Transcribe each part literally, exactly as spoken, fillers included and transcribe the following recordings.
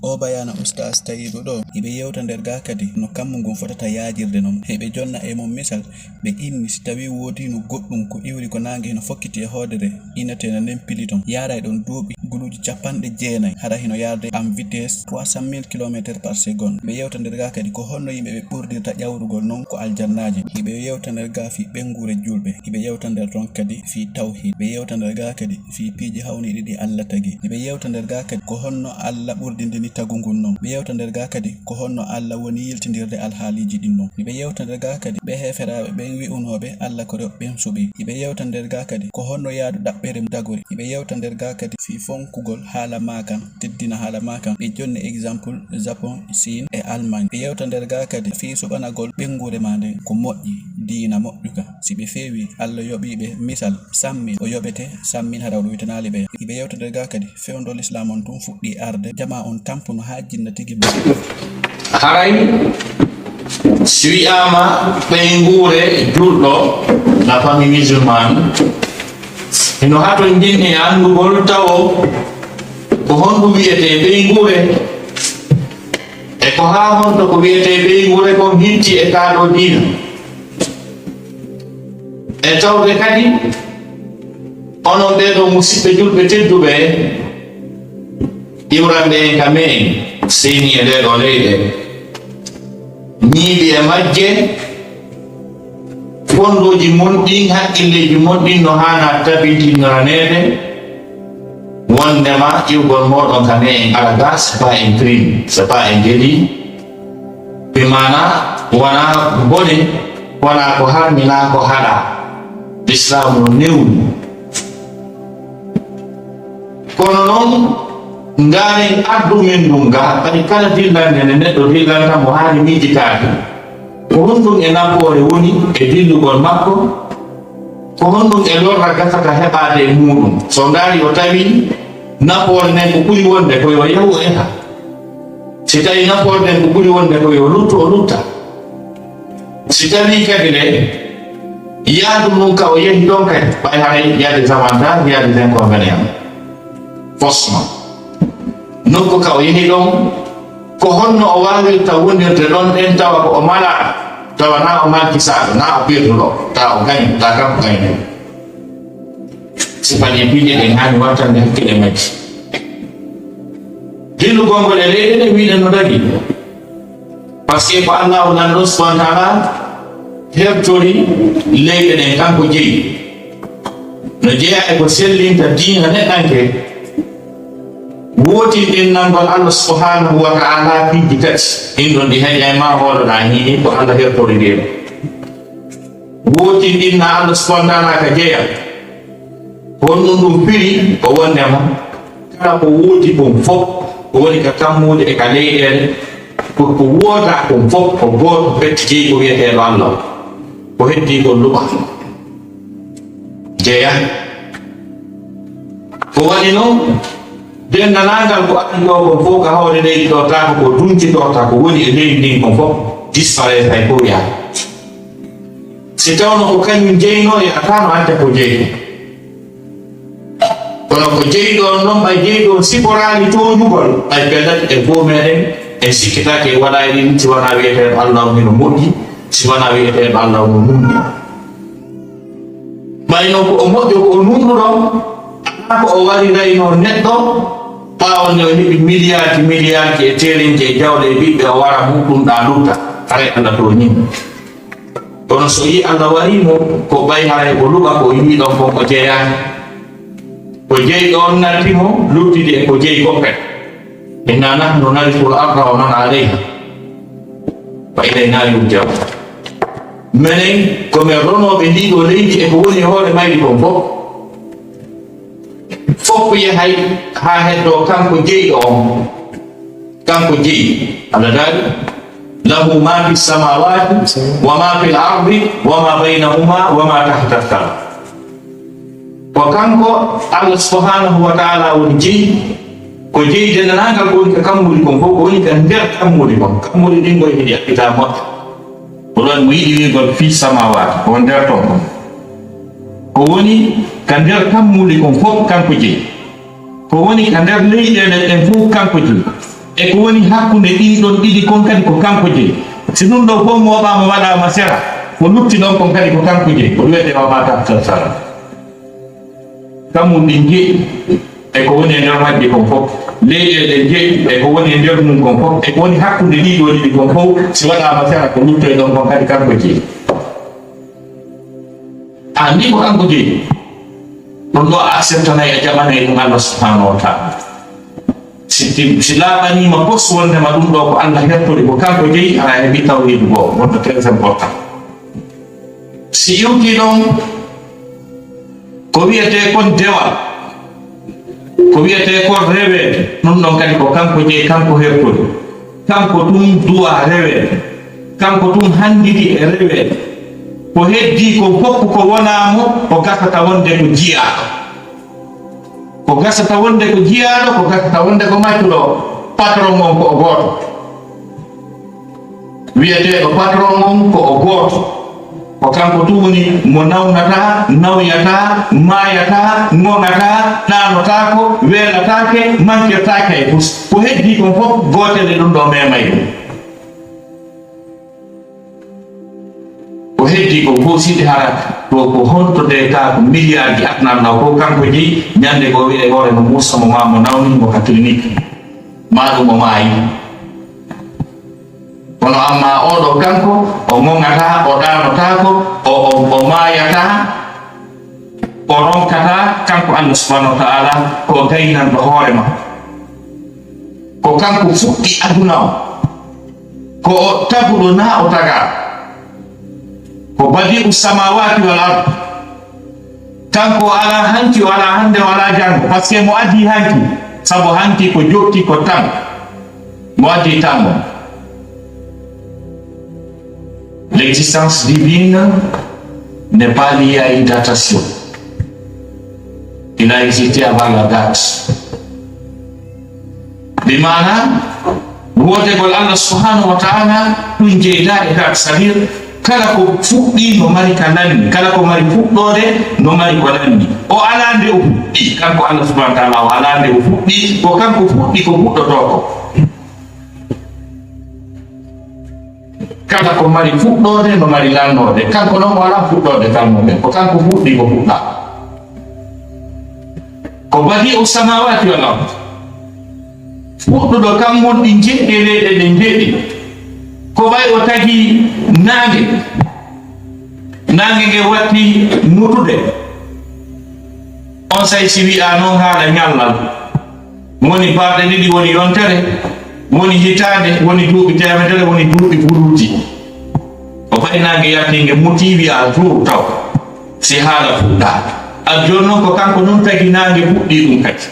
O bayaana Ustaas Tayibu ɗo, hiɓe yewta nder gaa kadi no kammu ngun fotata yaajirde non. Hiɓe jonna e mum misal, ɓe inni si tawii woodiino goɗɗum ko iwri ko naange hino fokkiti e hoodere, inatee no nden pili ton, yaaray ɗon duuɓi guluuji capanɗe jeenay, hara hino yaarde en vitesse trois cent mille kilomètres par seconde. Ɓe yewta nder gaa kadi ko honno yimɓe ɓe ɓurdirta ƴawrugol non ko aljannaaji. Hiɓe yewta nder gaa fii ɓeynguure julɓe. Hiɓe yewta nder ton kadi fii tawhiid. Ɓe yewta nder gaa kadi fii piiji hawniiɗi ɗi Alla tagi. Hiɓe yewta nder gaa kadi ko honno Alla ɓurdindini tagu ngun non. Ɓe yewta nder gaa kadi ko honno Alla woni yiltindirde alhaaliiji ɗin non. Hiɓe yewta nder gaa kadi ɓe heeferaaɓe ɓen wi'unooɓe Alla ko rewɓe ɓen suɓii. Hiɓe yewta nder gaa kadi ko honno yaadu ɗaɓɓere dagori. Hiɓe yewta nder gaa kadi fii fonkugol haala maa kan, teddina haala maa kan. Ɓe jonni exemple Japon, Siin e Allemagne. Ɓe yewta nder gaa kadi fii suɓanagol ɓeynguure maa nden ko moƴƴi, diina moƴƴuka. Si ɓe feewii, Alla yoɓii ɓe misal, sammin, o yoɓete, sammin hara o ɗowitanaali ɓe. Hiɓe yewta nder gaa kadi fewndo Lislaam on tun fuɗɗii arde, jamaa on tampuno haa jinna tigi. Haray si wi'aama ɓeynguure julɗo, la famille musulmane, hino hatonjini e anndugol tawo ko honɗum wi'etee ɓeynguure, e ko haa honto ko wi'etee ɓeynguure kon hitti e kaa ɗoo diina. E tawde kadi, onon ɓee ɗoo musiɓɓe julɓe tedduɓe, iwranɓe en ka me'en, seyni e ɗee ɗoo leyɗe, ñiiɓi e majje, fondooji mon ɗin, hakkilleeji mon ɗin no haana tabintinoraneede, wonndema iwgol mooɗon ka me'en ala gaa, c'est pas un crime, c'est pas un délit. Bi maana, wonaa bone, wonaa ko harmi, naa ko haɗaa. Lislaamu no newni. Kono non, ngaaren addu men ndun ga, kadi kala dillannde nde neɗɗo dillanta mo haani miijitaade. Ko honɗum e nafoore woni e dillugol makko? Ko honɗum e lorra gasata heɓaade e muuɗum? So ndaari o tawi nafoore nden ko ɓuri wonde ko yo yahu o yaha. Si tawi nafoore nden ko ɓuri wonde ko yo luttu o lutta. Si tawi kadi nde yaadu mum ka o yehi ɗon kadi, ɓay haray il y a des avantages, il y a des inconvénients. Forcément. Nokku ka o yehi ɗon, ko honno o waawirta wonirde ɗon ɗen tawa ko o malaa, tawa naa o malkisaaɗo, naa o birruɗo, tawa o gaño, tawa kanko gaño. Si faɗi piiji ɗen haani wattande hakkille majji. Dillugol ngol e leyɗe ɗe wi'en no dagi. Parce que ko Allahu Lanɗo subhanahu wa ta'ala hertori leyɗe ɗen, kanko jeyi. No jeyaa e ko sellinta diina neɗɗanke, wootinɗinnangol Allah subhanahu wa ta'ala piiji tati. Ɗin ɗon ɗi heƴay ma hooloɗaa nii, ko Allah hertori ɗen. Wootinɗinna Allah subhanahu wa ta'ala ka jeya. Honɗum ɗum firi? Ko wondema kala ko woodi kon fof, ko woni ka kammuuli e ka leyɗeele, ko ko woodaa kon fof ko gooto fetti jeyi ko wi'eteeɗo Allah. Ko heddii kon luɓa. Jeya. Ko waɗi non, denndaangal ko adii ɗoo kon fof ka hoore leydi ɗoo, taa ko ko duncitoo, taa ko woni e leydi ndin kon fof disparaître, hay fof yaha. Si tawno ko kañum jeynoo, e ataano acca ko jeyi. Kono ko jeyi ɗon non, ɓay jeyi ɗon siforaali tooñugol, ɓay pellet e goo meɗen en sikkitaake e waɗaay ɗin, si wanaa wi'eteeɗo Allah on hino moƴƴi, si wanaa wi'eteeɗo Allah on no nunɗi. Ɓay non ko o moƴƴo, ko o nunɗuɗo, alaa ko o wariraynoo neɗɗo, ɓaawo nde o heɓi miliyaaji, miliyaaji e teerenje e jawle e ɓiɓɓe, o wara muɗum ɗaa lutta, haray Allah tooñii mo. Kono so yii Allah warii mo, ko ɓay haray o luɓa ko o yii ɗon kon o jeyaani. Ko jeyi ɗon natti mo, luttidi e ko jeyi kon kadi. Inna nahnu narithul arda wa man alayha. Wa ilayna yurja'un. Menen ko men ronooɓe ndii ɗoo leydi e ko woni e hoore mayri kon fof. Fof yahay haa heddoo kanko jeyɗo on. Kanko jeyi. Allah daali, "Lahu ma fi samawati wa ma fil ardi wa ma baynahuma wa ma tahta thara." Ko kanko Allah subhanahu wa ta'ala woni jeyi. Ko jeyi denndaangal ko woni ka kammuuli kon fof, ko woni ka nder kammuuli kon. Kammuuli ɗin ko e ɗi ƴaɓɓitaa moƴƴa. Ko ɗon mo yiɗi wi'ugol fi samawati, ko nder ton kon. Ko woni ka nder kammuuli kon fof kanko jeyi. Ko woni ka nder leyɗeele ɗen fof kanko jeyi. E ko woni hakkunde ɗin ɗon ɗiɗi kon kadi ko kanko jeyi. Si ɗum ɗo fof mooɓaama waɗaama sera, ko lutti ɗon kon kadi ko kanko jeyi. Ko ɗum wiyetee wa ma tahta sara. Kammuuli ɗin jeɗɗi, e ko woni e nder majji kon fof. Leyɗeele ɗen jeɗɗi, e ko woni e nder mum kon fof. E ko woni hakkunde ɗii ɗoo ɗiɗi kon fof, si waɗaama sera, ko luttoyɗon kon kadi kanko jeyi. A anndi ko kanko jeyi. Ɗum ɗo a acceptanay, a jaɓanay ɗum Allah subhanahu wa ta'ala. Si, si laaɓaniima pos wondema ɗum ɗo ko Allah hertori, ko kanko jeyi, aɗa heɓi tawhiidu goo, wonta très important. Si iwtii ɗon, ko wiyetee kon dewal, ko wiyetee kon reweede, ɗum ɗon kadi ko kanko jeyi, kanko hertori. Kanko tun duwa reweede, kanko tun hannditi e reweede. Ko heddii kon fof ko wonaa mo, ko gasata wonde ko jiyaaɗo. Ko gasata wonde ko jiyaaɗo, ko gasata wonde ko maccuɗo, patron on ko o gooto. Wiyeteeɗo patron on ko o gooto. Ko kanko tun woni mo nawnataa, nawyataa, maayataa, ŋoŋataa, ɗaanotaako, weelataake, mankirtaake hay fus. Ko heddii kon fof, gootel e ɗum ɗo meemay ɗum. Ko heddii kon fof, siɗi hara to ko honto de ka ko milliard ji aduna Allah ko kanko jeyi, ñande goo wiya e hoore mo Muusa mo maa mo nawni mo ka clinique. Maa ɗum o maayi. Kono amma oo ɗoo kanko, o ŋoŋataa, o ɗaanotaako, o, o, o maayataa, o ronkataa, kanko Allah subhanahu wa ta'ala, ko gaynanɗo hoore makko. Ko kanko fuɗɗi aduna o. Ko o taguɗo naa o tagaa. Ko badi'u samawati wal ard. Kanko o alaa hanki, o alaa hannde, o alaa janngo. Parce que mo adii hanki, sabu hanki ko jokki ko tan. Mo adii tan mo. L'existence divine n'est pas liée à une datation. Il a existé avant la date. Bi maana, woodegol Allah subhanahu wa ta'ala, ɗum jeydaa e date, c'est-à-dire, kala ko fuɗɗii no mari ka lanni, kala ko mari fuɗɗoode no mari ko lanni. O alaa nde o fuɗɗii, kanko Allah subhanahu wa ta'ala, o alaa nde o fuɗɗii, ko kanko fuɗɗi ko fuɗɗotoo ko. Kala ko mari fuɗɗoode no mari lannoode, kanko noon o alaa fuɗɗoode kalmoode, ko kanko fuɗɗii ko fuɗɗaa. Ko badi'u samawati wal ard. Fuɗɗuɗo kammuuli ɗi jeɗɗi e leyɗe ɗe jeɗɗi. Ko ɓay o tagi naange. Naange nge watti mutude. On say si wi'a noon haala ñallal. Woni balɗe ɗiɗi, woni yontere, woni hitaande, woni duuɓi teemedere, woni duuɓi buluuji. O fayi naange yalti nge muti wi'a jour taw. Si haala fuɗɗaa. A jooni noon ko kanko noon tagi naange fuɗɗii ɗum kadi.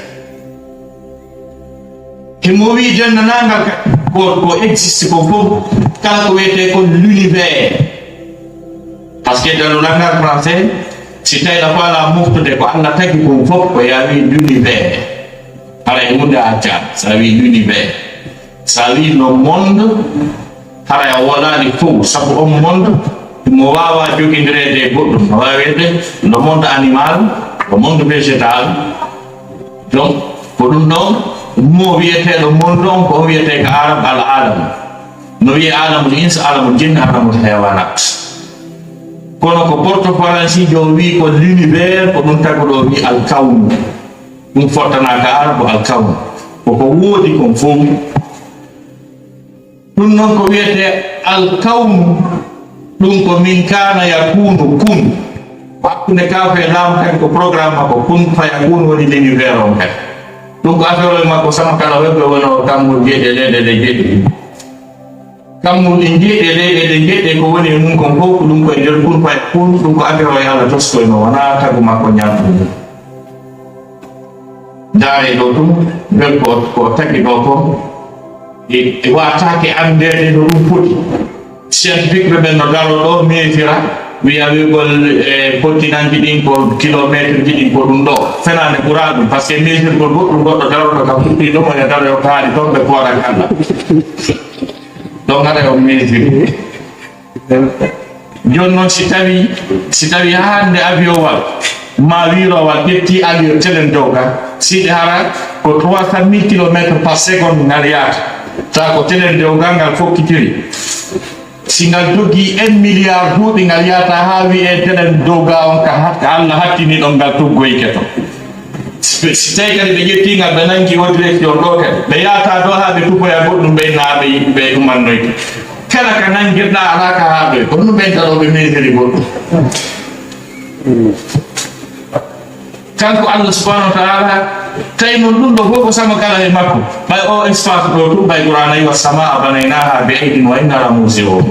Himo wi'i denndaangal ka, ko, ko existe ko fof, kala ko wiyetee kon l'univers. Parce que dans le langage français, si tawi a faalaa moftude ko Allah tagi kon fof, ko yaa wi'i l'univers. Haray huunde a accaani, so a wi'i l'univers. So a wi'i le monde, haray a wolaani fof, sabu on monde, mo waawaa jogindireede e goɗɗum. No waawi wiyde le monde animal, le monde végétal, Donc, ko ɗum ɗon mo wiyeteeɗo monde on, ko o wiyetee ka Arab al alam. No wiye alamul ins, alamul jinn, alamul hayawanat. Kono ko porto faransiijo o wi'i ko l'univers, ko ɗum taguɗo o wi'i al kawnu. Ɗum fottana ka Arab al kawnu. Ko ko woodi kon fof. Ɗum noon ko wiyetee alkawnu, ɗum ko min kaana yakuunu kun. Hakkunde kaafu e laamu kadi ko programme makko kun faya kun woni l'univers on kadi. Ɗum ko affaire o e makko sama kala webbe woni o kammul jeeɗi e leyɗe ɗe jeeɗi. Kammul ɗin jeeɗi e leyɗe ɗe jeeɗi ko woni e mum kon fof ko ɗum ko e nder kun faya kun, ɗum ko affaire o e Allah tosko e no wonaa tagu makko ñaandu. Ndaaree ɗo ɗum, ngel ko, ko tagi ɗo ko, e, e waataake anndeede no ɗum foti. Scientifique ɓe ɓen no daroo ɗo, meesira, wiya wi'ugol, e, continent ji ɗin ko kilometre ji ɗin ko ɗum ɗo. Fenaande ɓuraa ɗum, parce que meesirgol goɗɗum goɗɗo daroo ɗo ka fuɗɗii ɗo, mo yo daroyo kaari toon ɓe kooran Allah. Ɗon haɗa on meesiri. Jooni noon, si tawi, si tawi haa hannde avion wal, ma wiirowal ƴetti allure telen dow ga, siɗi hara ko trois cent mille kilomètres par seconde ngal yaata. Ta ko telen dow ga ngal fokkitiri. Si ngal dogii un milliard duuɓi, ngal yaata haa wiyee telen dow ga on ka hat-, ka Allah hattini ɗon ngal tuggoyke to. Si, si tawi kadi ɓe ƴetti ngal, ɓe nangi o direction ɗo kadi, ɓe yaata ɗo haa ɓe tufoya goɗɗum, ɓe naa ɓe, ɓe umannoyta. Kala ka nangirɗaa alaa ka haaɗoy, ko ɗum ɓen taɗo ɓe mendiri goɗɗum. Kanko Allah subhanahu wa ta'ala, tawi noon ɗum ɗo fof ko sama kala e makko. Ɓay o espace ɗo tun, ɓay Qur'aana wi, "Was-samaa'a banaynaaha bi aydin wa inna lamuusi'uun."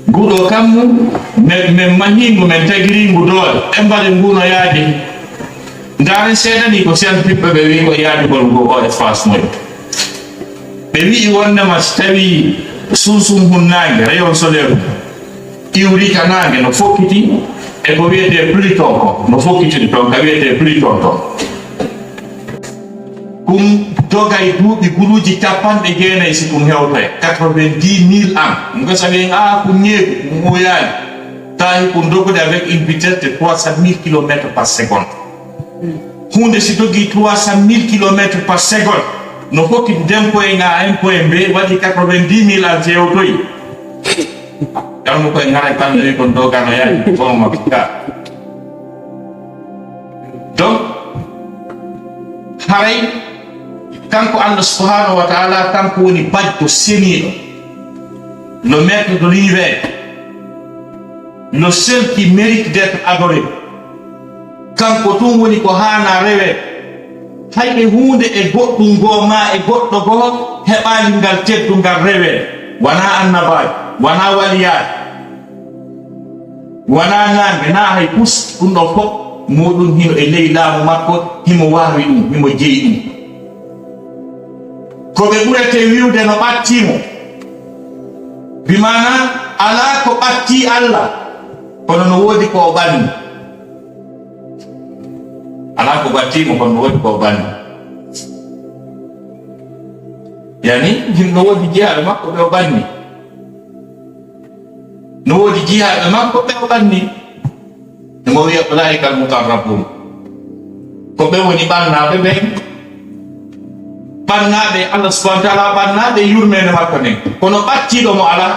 Nguɗo kammu, men, men mahingu, men tagiri ngu doole. En mbaɗe ngu no yaadi. Ndaaren seeɗa ni ko scientifique ɓe wi ko yaadugol ngu o espace moy. Ɓe wi'i wondema si tawi sunsum hun naange, rayon solaire, iwri ka naange no fokkiti e ko wiyetee Pluton ko, no fokkitiri toon ka wiyetee Pluton toon. Ɗum dogay duuɓi guluuji capanɗe jeenayi si ɗum hewtoya, quatre-vingt-dix mille ans. Ɗum ko sabi en, aa, ko ñeeɓi, ɗum muuyaani. Tawi ko dogude avec une vitesse de trois cent mille kilomètres par seconde. Huunde si dogii trois cent mille kilomètres par seconde, no foti point A en point B, waɗi quatre-vingt-dix mille ans si hewtoyi. Yalmo koye ŋaray kamɓe wi kon dogano yaani, bon, ma ka. Donc, haray kanko Allah subhanahu wa ta'ala, kanko woni bajjo seniiɗo, le maître de l'univers, le seul qui mérite d'être adoré. Kanko tun woni ko haana rewe. Hay e huunde e goɗɗum goo maa e goɗɗo goo heɓaali ngal teddungal rewe. Wanaa annabaajo, wanaa waliyaajo, wanaa naange, naa hay pus, ɗum ɗon fof muuɗum hino e ley laamu makko, himo waawi ɗum, himo jeyi ɗum. Ko ɓe ɓuretee wi'ude no ɓattii mo, bi maana alaa ko ɓattii Allah, kono no woodi ko o ɓanni. Alaa ko ɓattii mo, kono no woodi ko o ɓanni. Yani, hino woodi jiyaaɓe makko ɓe o ɓanni. No woodi jiyaaɓe makko ɓe o ɓanni. Emo wiya, "Ulaa'ikal muqarrabuun." Ko ɓe woni ɓannaaɓe ɓen. Ɓannaaɓe Allah subhanahu wa ta'ala, ɓannaaɓe yurmeende makko nden. Kono ɓattiiɗo mo alaa.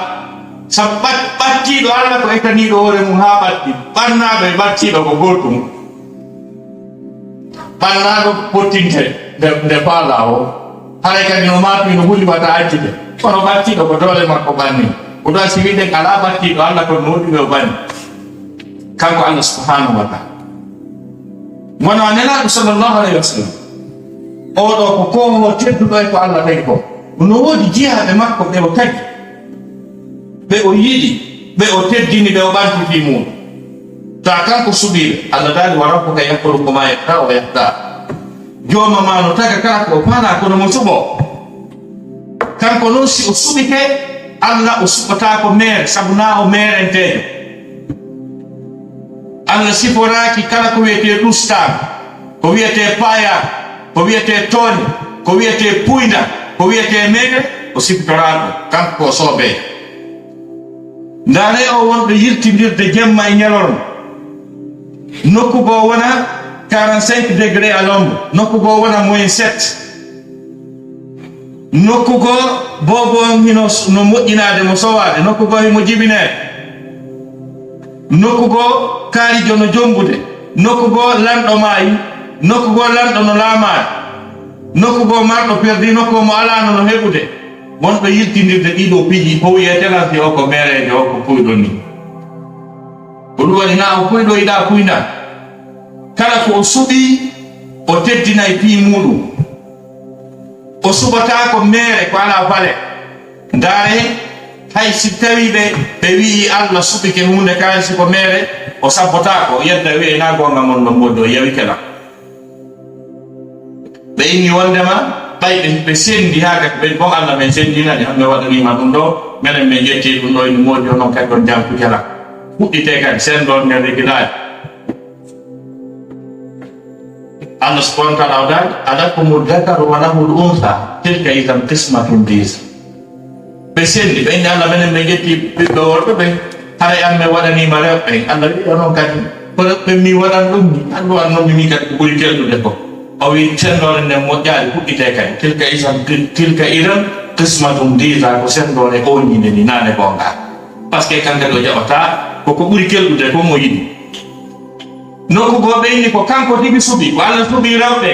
Sabu ɓat-, ɓattiiɗo Allah ko etaniiɗo hoore mum haa ɓatti. Ɓannaaɗo e ɓattiiɗo ko gootum. Ɓannaaɗo fottinte nde, nde faalaa o. Haray kadi no maatuy no huli wata accite. Kono ɓattiiɗo ko doole makko ɓanni. Ko ɗo si wiɗen alaa ɓattiiɗo Allah, kono no woodi ɓe o ɓanni. Kanko Allah subhanahu wa ta'ala. Wona Nelaaɗo sallallahu alayhi wa sallam. Oo ɗoo ko koohoowo tedduɗo e ko Allah tawi ko. No woodi jiyaaɓe makko ɓe o tagi. Ɓe o yiɗi, ɓe o teddini, ɓe o ɓanti fii mum. Ta kanko suɓiiɓe, Allah daali, "Wa rabbuka yakhluqu ma yashaa'u wa yakhtaar." Jooma maa no taga kala ko o faalaa, kono mo suɓoo. Kanko non, si o suɓike, Allah o suɓataako meere, sabu naa o meerenteejo. Allah siforaaki kala ko wiyetee ɗustaa, ko wiyetee paayaa, ko wiyetee tooñe, ko wiyetee puynda, ko wiyetee meere, o sifitoraako, kanko ko soobee. Ndaaree o wonɗo yiltindirde jemma e ñalorma. Nokku goo wona quarante-cinq degrés à l'ombre, nokku goo wona moins sept. Nokku goo boobo on hino s-, no moƴƴinaade mo sowaade, nokku goo himo jibinee. Nokku goo kaarijo no jombude, nokku goo lanɗo maayi, nokku goo lanɗo no laamaade, nokku goo marɗo perdi, nokku goo mo alaano no heɓude. Wonɗo yiltindirde ɗii ɗoo piiji fow, wiyetee lan si o ko meereejo, o ko puyɗo nii. Ko ɗum waɗi naa o puyɗo yiɗaa puynda. Kala ko o suɓii, o teddinay fii muuɗum. O suɓataako meere ko alaa bale. Ndaaree, hay si tawii ɓe, ɓe wi'ii Allah suɓike huunde kaari si ko meere, o sabbotaako, o yedda wi'ee naa goonga mon no moodi, o yawike lan. Ɓe inni wondema ɓay ɓe, ɓe sendi haa gati, ɓe bon Allah men sendinani, hannde waɗaniima ɗum ɗo, menen men ƴetti ɗum ɗo, ene moodi, onon kadi on janfuke lan. Fuɗɗitee kadi, sendon nder regilaaji. Allah subhanahu wa ta'ala o daali, "Alakumu dhakaru wa lahul untha, tilka idhan qismatun diza." Ɓe sendi, ɓe inni Allah, menen men ƴetti ɓiɓɓe worɓe ɓen, haray an men waɗaniima rewɓe ɓen. Allah wi'i, onon kadi, Kono ɓe mi waɗan ɗum ni, anndu an noon mi kadi ko ɓuri telɗude ko. O wi senndoore nden moƴƴaali fuɗɗitee kadi. Tilka idan, tilka idan qismatun diza, ko senndoore oññinde ni, naane goonga. Parce que kan kadi o jaɓataa ko ko ɓuri telɗude ko mo yiɗi. Nokku goo ɓe inni ko kanko tigi suɓi, ko Allah suɓi rewɓe.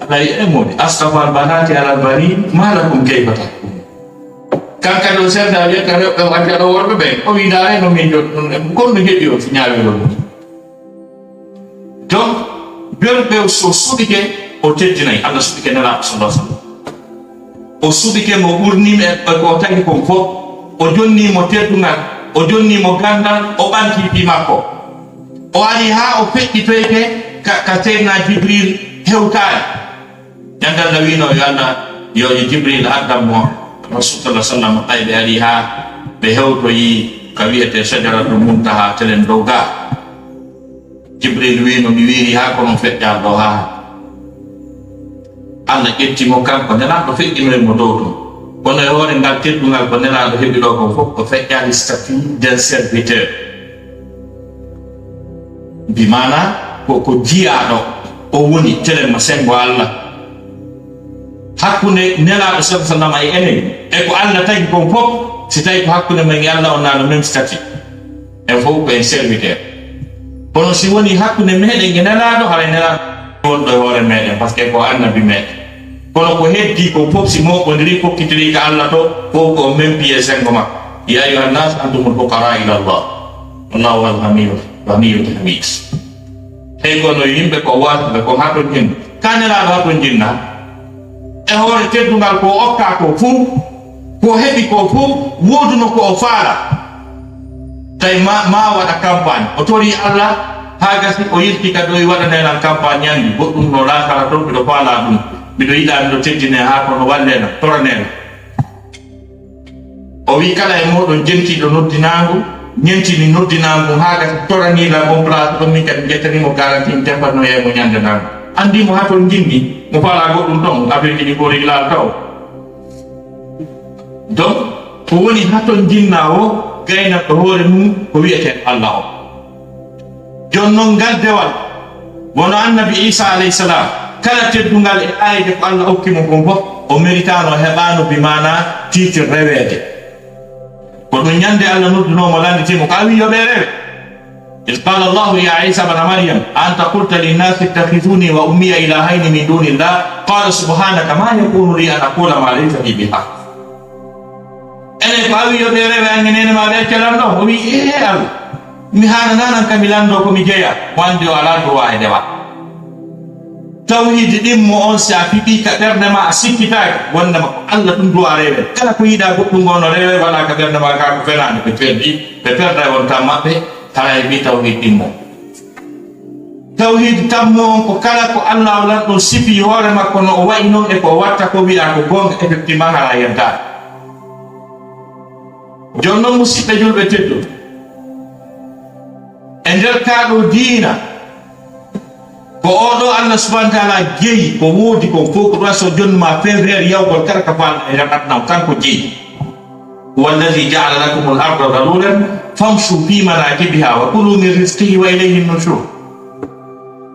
Allah wi e moni, astafal banati alal banin, ma lakum kayfa tahkumun. Kan kadi o sennda wiyata rewɓe o addi aɗo worɓe ɓe. O wi ndaare no min jot ɗum en, kon no jeɗi o si ñaawiro ɗum. Donc, joni ɓe so suɓike, o teddinay. Allah suɓike Nelaaɗo sallallahu alaihi wasallam. O suɓike mo ɓurniiɓe e ko o tagi kon fof. O jonni mo teddungal, o jonni mo ganndal, o ɓanti fii makko. O ari haa o feƴƴitoyke ka, ka Seydina Jibril hewtaade. Ƴanngal ngal wiino yo Allah, yo, yo Jibril addan mo Rasul sallallahu alaihi wasallam, ɓay ɓe ari haa ɓe hewtoyi ka wiyetee Sajaratul Muntaha telen dow gaa. Jibril wiino mi wiiri haa kono feƴƴaali ɗo haa. Allah ƴetti mo kanko, Nelaaɗo feƴƴinoyi mo dow ɗum. Kono e hoore ngal teddungal ko Nelaaɗo heɓi ɗo kon fof, o feƴƴaali statut d'un serviteur. Bi maanaa ko, ko jiyaaɗo, o woni telen mo senngo Allah. Hakkunde Nelaaɗo sallallahu alaihi wasallam e enen, e ko Allah tagi kon fof, si tawi ko hakkunde men e Allah, on a le même statut. En fof ko en serviteur. Kono si woni hakkunde meɗen e Nelaaɗo, haray Nelaaɗo wonɗo e hoore meɗen, parce que ko annabi meɗen. Kono ko heddi ko fof si moɓondiri, fokkitiri ka Allah to, fof ko men piye senngo makko. Ya ayyuhan nas antumul fuqara ila Allah. Wallahu huwal ghaniyyul, ghaniyyul hamid. Hey kono yimɓe ko waasɓe, ko hatonjinɓe. Ka Nelaaɗo hatonjinna. E hoore teddungal ko o okkaa ko fof, ko o heɓi ko fof, wooduno ko o faala. Tawi ma, ma waɗa campagne. O tori Allah, haa gasi o yilti kadi o wi waɗanee lan campagne ñanndi. Goɗɗum no laakara toon, miɗo faalaa ɗum. Miɗo yiɗaa, miɗo teddinee haa kono wallee lan, toranee lan. O wi kala e mooɗon jentiiɗo noddinaangu, ñentini noddinaangu haa gasi toranii lan on place ɗon, min kadi njettanii mo garanti mi teffatno yeeso ñannde ndangu. Anndii mo haa toon njinni, mo faalaa goɗɗum toon, affaire ji ɗi ko reglaal taw. Donc, ko woni haa toon jinnaa o, gaynatɗo hoore mum, ko wiyetee Allah o. Jooni noon ngal dewal, wano annabi Iisa alayhi salaam, kala teddungal e aayeeje ko Allah okki mo kon fof, o meritaano, heɓaano bi maanaa tiitir reweede. Ko ɗum ñande Allah noddunoo mo, lannditi mo, ko a wii yo ɓe rewe. إذ قال الله يا عيسى ابن مريم أأنت قلت للناس اتخذوني وأمي إلهين من دون الله قال سبحانك ما يكون لي أن أقول ما ليس لي بحق. Enen ko a wii yo ɓe rewe an e neene maa ɓe acca lanɗo? O wii, ee Allah, mi haananaa nan ka mi lanndoo ko mi jeyaa, mo anndi o alaa droit e dewal. Tawhiidi ɗimmo on, si a fiɓii ka ɓernde maa, a sikkitaaki, wonndema ko Allah ɗum droit rewe. Kala ko yiɗaa goɗɗum ngoo no rewe, walaa ka ɓernde maa kaa ko fenaande, ɓe perdi, ɓe perda e on tan maɓɓe, haray mbii tawhiid ɗimmo. Tawhiid tammo on ko kala ko Allah o lanɗo sifii hoore makko no o wayi non e ko o watta ko wi'aa ko goonga, effectivement haray yeddaaka. Jooni non musiɓɓe julɓe tedduɓe, e nder kaa ɗoo diina, ko oo ɗoo Allah subhanahu wa taala jeyi ko woodi kon fof, ko ɗum so jonnuma feereer yawgol kala ka faalɗaa e nder aduna on, kanko jeyi. هو الذي جعل لكم الأرض ذلولا فامشوا في مناكبها وكلوا من رزقه وإليه النشور.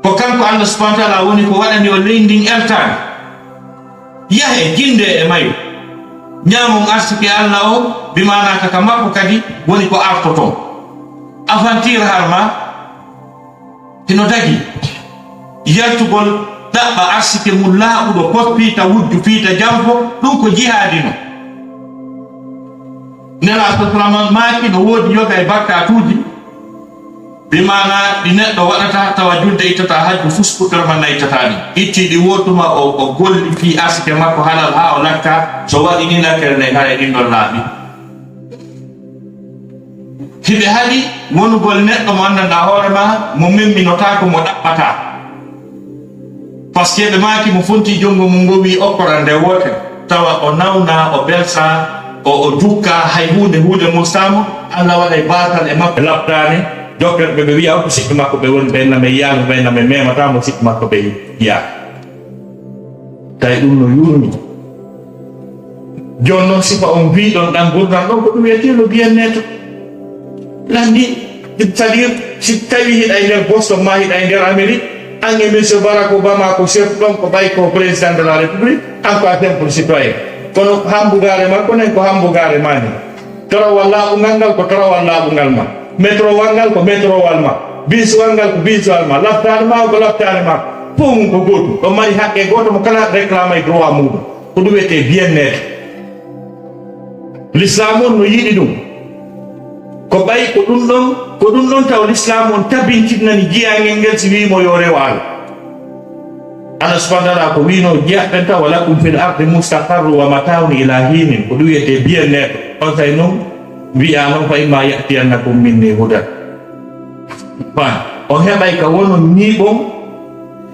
Ko kanko Allah subhanahu wa taala woni ko waɗani on leydi ndin eltaani. Yahe, jinde e mayo. Ñaamon arsike Allah o, bi maanaa ka ka makko kadi woni ko artoton. Aventure har ma hino dagi. Yaltugol ɗaɓɓa arsike mum laaɓuɗo, pos piita wujju, piita janfo, ɗum ko jihaadi no. Nelaaɗo sallallahu alaihi wasallam maaki no woodi yoga e bakkatuuji, bi maanaa ɗi neɗɗo waɗata tawa julde ittataa hajju, fus kuttore man na ittataa ɗi. Itti ɗi wootuma o, o golli fii arsike makko halal haa o lakka, so waɗi ni lakkere nden haray ɗin ɗon laaɓi. Hiɓe haɗi wonugol neɗɗo mo anndanɗaa hoore maa, mo memminotaako, mo ɗaɓɓataa. Parce que ɓe maaki mo fontii junngo mum ngo wii okkoran nde wootere, tawa o nawnaa, o belsaa, o, o jukkaa, hay huunde, huunde mursaamo, Allah waɗay baasal e makko. Ɓe labtaani, jokkere ɓe, ɓe wi'a ko siɓɓe makko ɓe woni ɓen, na men yiyaani ɓen, na men memataa mo siɓɓe makko ɓe yiyaa. Tawi ɗum no yuurmi. Jooni noon sifa on wiiɗon ɗan gurdal ɗon ko ɗum wiyetee le bien-être. Lanndii. C'est-à-dire, si tawi hiɗa e nder Boston ma hiɗa e nder Amérique, an e Monsieur Barack Obama ko sertu ɗon, ko ɓay ko président de la République, an ko a simple citoyen. Kono ko hambugaare makko nen ko hambugaare ma ni. Torowal laaɓungal ngal ko torowal laaɓungal ma. Metrowal ngal ko metrowal ma. Biswal ngal ko biswal ma. Laptaare ma ko laptaare ma. Fof mum ko gootum. Ɗo mari haqqe gooto mo kala réclame e droit muɗum. Ko ɗum wiyetee bien-être. L'islam on no yiɗi ɗum. Ko ɓay ko ɗum ɗon, ko ɗum ɗon taw l'islam on tabintinnani jiyaangel ngel si wiimo yo rew Allah. Allah subhanahu wa ta'ala ko wiino jiyaɓe ɓen taw, "Wa lakum fil ardi mustaqarru wa mata'un ila hinin." Ko ɗum wiyetee bien-être. On say non, wi'a non, "Fa imma ya'tiyannakum minni hudan." Faan. On heɓay ka wonon ñiiɓon,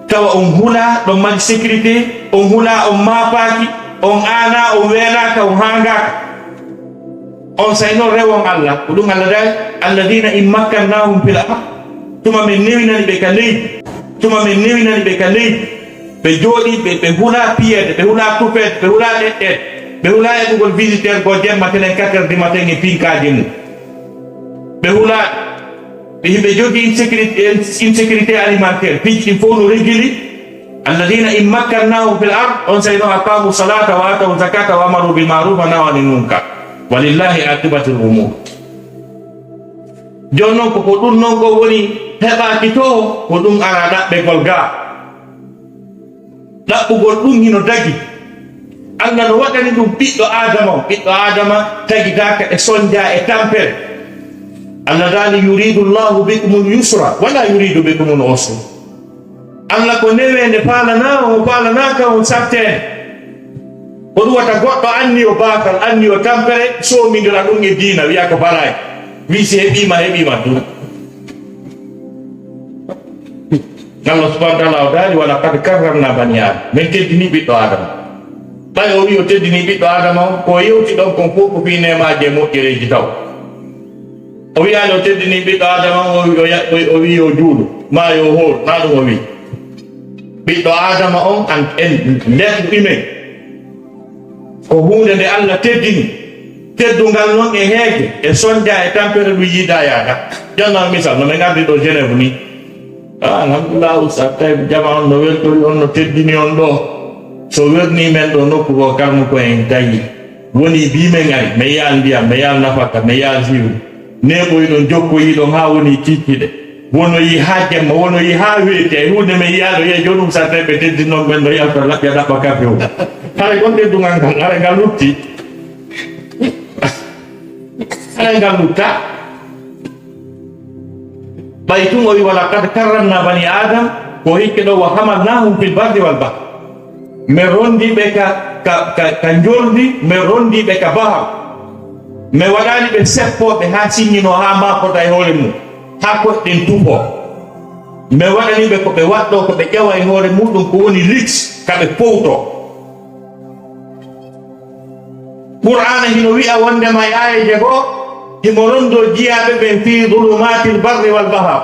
tawa on hulaa, ɗon mari sécurité, on hulaa, on maapaaki, on aanaa, on weelaaka, on haangaaka. On say non rewon Allah, ko ɗum Allah daali, "Alladina in makkannahum fil ard." Tuma men newinani ɓe ka leydi, tuma men newinani ɓe ka leydi, ɓe jooɗi, ɓe, ɓe hulaa piyeede, ɓe hulaa tufeede, ɓe hulaa ɗeɗɗeede, ɓe hulaa eɓugol visiteur go jemma tenen quatre heures du matin e pinkaaji mum. Ɓe hulaa, ɓe, ɓe jogii insécurité, insécurité alimentaire, piiji ɗin fof no régili. Alladina in makkannahum fil ard, on say non aqamu salata wa atawu zakata wa amaru bil ma'ruf wa nahaw anil munkar. Walillahi aqibatul umur. Jooni non ko, ko ɗum non ko woni heɓaaki to, ko ɗum ara ɗaɓɓegol gaa. Ɗaɓɓugol ɗum hino dagi. Allah no waɗani ɗum ɓiɗɗo Aadama on. Ɓiɗɗo Aadama tagitaaka e sonja e tampere. Allah daali, "Yuridu Allahu bikumul yusra, wala yuridu bikumul usra." Allah ko neweende faalanaa, o faalanaaka on satteende. Ko ɗum wata goɗɗo anniyo baakal, anniyo tampere, soomindira ɗum e diina, wiya ko baraay. Wi si heɓiima, heɓiima ɗum. Allah subhanahu wa ta'ala o daali, "Wa laqad karramna bani Adam." Men teddini ɓiɗɗo Adama. Ɓay o wi o teddini ɓiɗɗo Adama on, ko yewti ɗon kon fof ko fii neemaaji e moƴƴereeji taw. O wiyaali o teddini ɓiɗɗo Adama on, o wi o ya-, o, o wi yo juulu, maa yo hoor, naa ɗum o wi. Ɓiɗɗo Adama on, an, en, nder ɗumen. Ko huunde nde Allah teddini. Teddungal non e heege, e sonja, e tampere ɗum yiida yaada. Jonnal misal, no men ngardi ɗo Genève ni. Ah, alhamdulillah, Oustaz Taib, jama on no weltori on, no teddini on ɗo. So werni men ɗo nokku goo, karmu ko en tawi. Woni bi men ari, men yaal ndiyam, men yaal nafaka, men yaal siwri. Neeɓoyi ɗon, jokkoyi ɗon, haa woni kiikiiɗe. Wonoyi haa jemma, wonoyi haa weeti, ay huunde men yi'aano, yehi jooni ɗum sa tawi ɓe teddinooɓe ɓen no yalta laɓɓa ɗaɓɓa kafe o. Haray kon teddungal ngal, haray ngal lutti. Haray ngal lutta. Ɓay tun o wi, "Wa laqad karramna bani Adam," ko hikke ɗo, "wa hamalnahum fil barri wal bahr." Mi ronndii ɓe ka, ka, ka, ka njoldi, mi ronndii ɓe ka bahar. Mi waɗaali ɓe seppooɓe haa sinnginoo, haa maakota e hoore mum, haa koɗɗen tufoo. Mi waɗanii ɓe ko ɓe waɗɗoo, ko ɓe ƴawa e hoore muɗum, ko woni liks, ka ɓe powtoo. Qur'aana hino wi'a wondema e aayeeje goo, himo ronndoo jiyaaɓe ɓen fii zulumaatil barri wal bahar.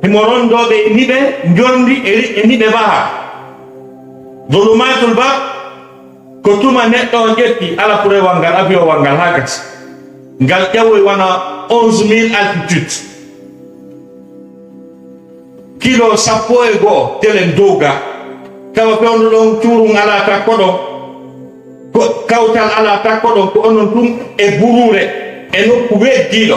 Himo ronndoo ɓe e niɓe njoldi e ri-, e niɓe bahar. Zulumaatul bahar ko tuma neɗɗo on ƴetti alapureewal ngal, avion wal ngal haa gasi. Ngal ƴawoyi wona onze mille altitude. Kilo sappo e go'o telen dow ga. Tawa fewndo ɗon cuurum alaa takko ɗon. Ko kawtal alaa takko ɗon, ko onon tun e buruure, e nokku weddiiɗo.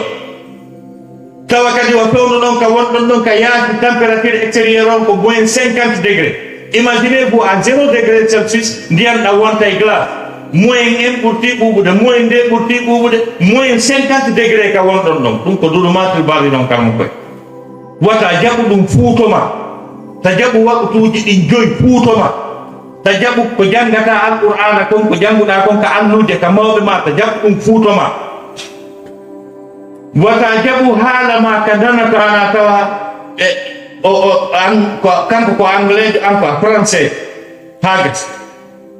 Tawa kadi o fewndo ɗon ka wonɗon ɗon ka yaasi, température extérieure on ko moins cinquante degrés. Imaginez-vous, à zéro degré Celsius, ndiyan ɗan wonta e glace. Moins un ɓurti ɓuuɓude, moins deux ɓurti ɓuuɓude, moins cinquante degrés ka wonɗon ɗon. Ɗum ko dulumatul barri ɗon, karmo koye. Wata jaɓu ɗum fuuto ma. Ta jaɓu waqtuuji ɗin joyi fuuto ma. Ta jaɓu ko janngataa Alqur'aana kon, ko jannguɗaa kon ka alluuje, ka mawɓe ma, ta jaɓu ɗum fuuto ma. Wata jaɓu haala ma ka nanataa, na tawa, e, o, o, an, ko, kanko ko Angleejo, an ko a Français. Haa gasi.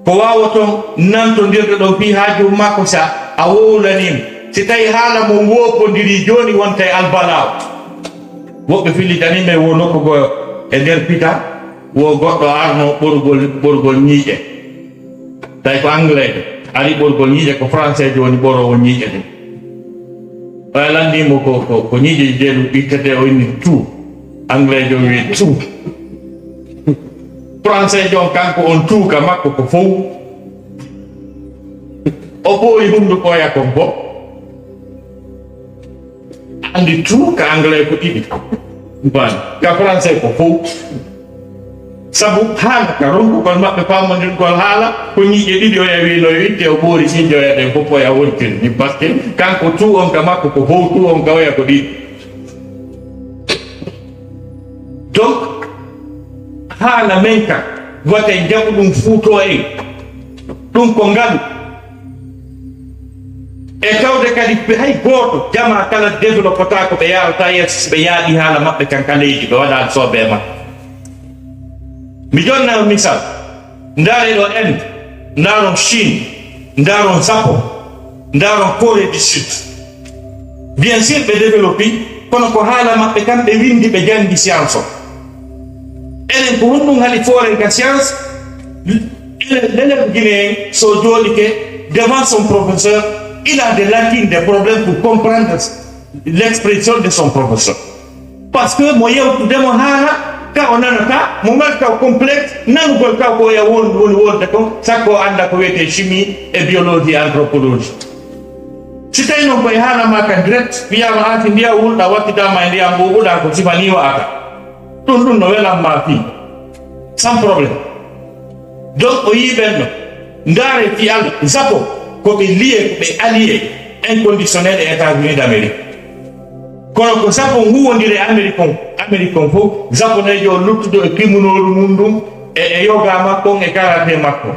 Ko waawoton nantondirde ɗon fii haaju makko, si a wowlanii mo. Si tawii haala mon woopondirii jooni, wonta e albalaawo. Woɓɓe fillitanii men wo nokku goo e nder Pita, wo goɗɗo arno ɓorgol, ɓorgol ñiiƴe. Tawi ko Angleejo, ari ɓorgol ñiiƴe, ko Français jooni ɓoroowo ñiiƴe ɗen. Ɓay lanndii mo ko, ko, ko ñiiƴe jeelu ittete, o inni tout. Anglais jo wi tout. Français jo kanko on tout ka makko ko fow. O ɓooyi hunnduko oya kon fof. Anndi tout ka anglais ko ɗiɗi. Bon, ka français ko fow. Sabu haala ka ronkugol maɓɓe paamondirgol haala, ko ñiiƴe ɗiɗi oya wiino yo itte, o ɓoori ñiiƴe oya ɗen fof oya wontiri. Parce que kanko tout on ka makko ko fow, tout on ka oya ko ɗiɗi. Donc, haala men ka, wata en jaɓu ɗum fuuto en. Ɗum ko ngalu. E tawde kadi ɓe hay gooto, jamaa kala développata ko ɓe yaarata yeeso si ɓe yaaɗi haala maɓɓe kan ka leydi, ɓe waɗaali soobee maɓɓe. Mi jonna on misal, ndaare ɗo Inde, ndaaron Chine, ndaaron Japon, ndaaron Corée du Sud. Bien sûr, ɓe développi, kono ko haala maɓɓe kan ɓe windi, ɓe janngi science o. Enen ko honɗum haɗi fooren ka science? Enen, enen Guinéen, so jooɗike devant son professeur, il a des lacunes, des problèmes pour comprendre l'expression de son professeur. Parce que mo yewtudemo haala ka o nanata, mo mari taw complexe nanugol taw ko oya won-, woni wonde kon, sakko o annda ko wiyetee chimie e biologie, anthropologie. Si tawi noon koye haala ma kan direct, wiyaama aan si ndiyan wulɗan wattidaama e ndiyan ɓuuɓuɗan ko sifa nii wa'ata. Ɗum, ɗum no welan ma fii. Sans problème. Donc o yii ɓen ɗo. Ndaare fii Alla, Japon, ko ɓe lié, ko ɓe allié inconditionnel e États-Unis d'Amérique. Kono ko Japon huwondiri e Amérique on, Amérique on fof, Japoneejo o luttuɗo e kimono mum ɗum, e, e yoga makko on, e karaté makko on.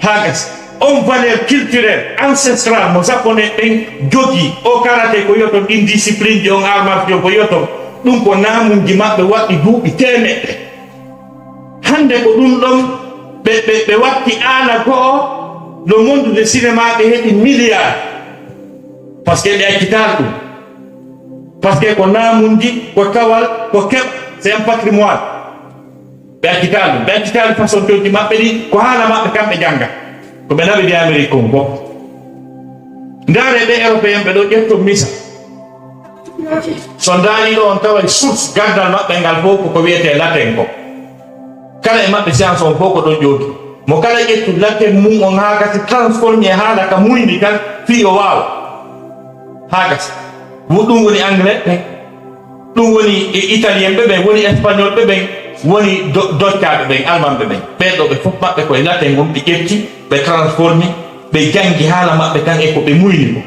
Haa gasi, on valeur culturelle, ancestrale mo Japonais ɓen jogii, o karaté ko yoton, ɗin discipline ji, on art martiaux ko yoton, ɗum ko naamuuji maɓɓe waɗɗi duuɓi teemeɗɗe. Hannde ko ɗum ɗon ɓe, ɓe, ɓe watti aala go'o, le monde de cinéma ɓe heɓi milliard. Parce que ɓe accitaali ɗum. Parce que ko naamuuji, ko tawal, ko keɓ, c'est un patrimoine. Ɓe accitaali ɗum. Ɓe accitaali façon tooji maɓɓe ɗi, ko haala maɓɓe kamɓe jannga. Ko ɓe naɓi de Amérique kon fof. Ndaare ɓe Européen ɓe ɗo ƴetto misa. So ndaari ɗo on taway source gandal maɓɓe ngal fof ko ko wiyetee latin ko. Kala e maɓɓe science on fof ko ɗon ƴooti. Mo kala ƴettu latin mum on haa gasi transformé haala ka muyndi kan fii o waawa. Haa gasi. Wo-, ɗum woni anglais ɓen. Ɗum woni e italien ɓe ɓen, woni espagnol ɓe ɓen, woni do-, doccaaɓe ɓen, alman ɓe ɓen. Ɓen ɗo ɓe fof maɓɓe koye latin on ɓe ƴetti, ɓe transformé, ɓe janngi haala maɓɓe kan e ko ɓe muyni ko.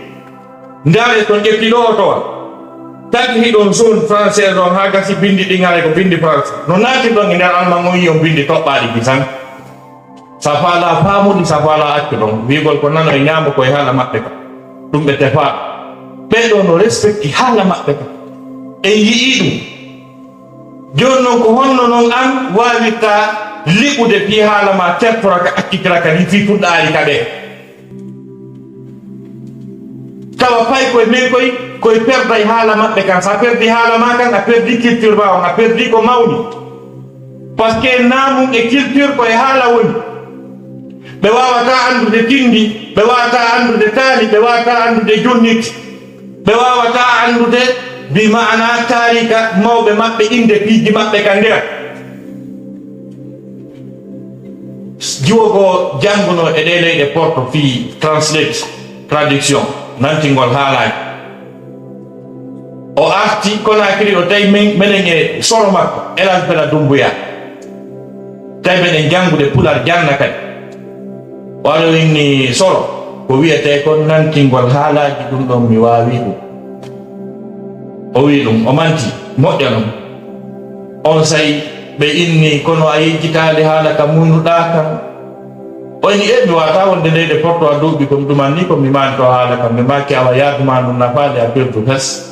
Ndaare ton ƴetti ɗo o towa. Tagi hiɗon zone française on haa gasi binndi ɗin haray ko binndi français. No naatirɗon e nder alman on yi'on binndi toɓɓaaɗi ɗi tan. Sa faalaa faamude, sa faalaa accu ɗon. Wi'ugol ko nano e ñaamo ko e haala maɓɓe ka. Ɗum ɓe tefaa. Ɓen ɗo no respecti haala maɓɓe ka. En yi'ii ɗum. Jooni non ko honno non an waawirta liɓude fii haala ma tertora ka accitira ka ni fii tunɗaari ka ɓe? Tawa pay koye men koy, koye perday haala maɓɓe kan. Sa perdi haala ma kan, a perdi culture ma on, a perdi ko mawni. Parce que naamum e culture ko e haala woni. Ɓe waawata anndude tinndi, ɓe waawata anndude taali, ɓe waawata anndude junnit, ɓe waawata anndude bi maana taarika mawɓe maɓɓe, innde piiji maɓɓe ka nder. Jiwo goo jannguno e ɗee leyɗe Porto fii translate, traduction, nantingol haalaaji. O arti Conakry, o tawi men, menen e soro makko, El Hadj Bella Doumbouya. Tawi meɗen janngude Pular janna kadi. O ari o inni soro, ko wiyetee kon nantingol haalaaji, ɗum ɗon mi waawii ɗum. O wi'i ɗum, o manti, moƴƴa non. Onsay ɓe inni, kono a yejjitaali haala ka muynuɗaa kan. O inni, e, mi waawataa wonde leyɗe Porto a duuɓi ko mi ɗumanni ko mi maanto haala kan. Ɓe maaki, awa yaadu maa ndun nafaali, a perdu fes.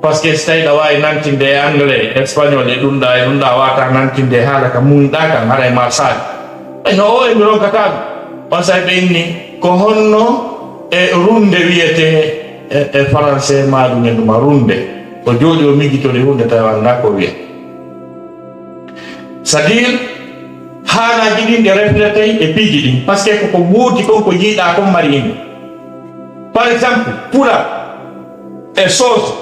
Parce que si tawii ɗa waawi nantinde e anglais, espagnol e ɗun ɗaa, e ɗun ɗaa, a waawataa nantinde e haala ka muynuɗaa kan, haray ma saali. E no o e mi ronkataa ɗum. Onsay ɓe inni, ko honno e runde wiyetee e, e français maa ɗum e ɗuma runde? O jooɗii o miijitori huunde tawi o anndaa ko wiyee. C'est-à-dire, haalaaji ɗin ɗe refletey e piiji ɗin. Parce que ko ko woodi kon ko yiiɗaa kon mari inde. Par exemple, Pulaar, E soos,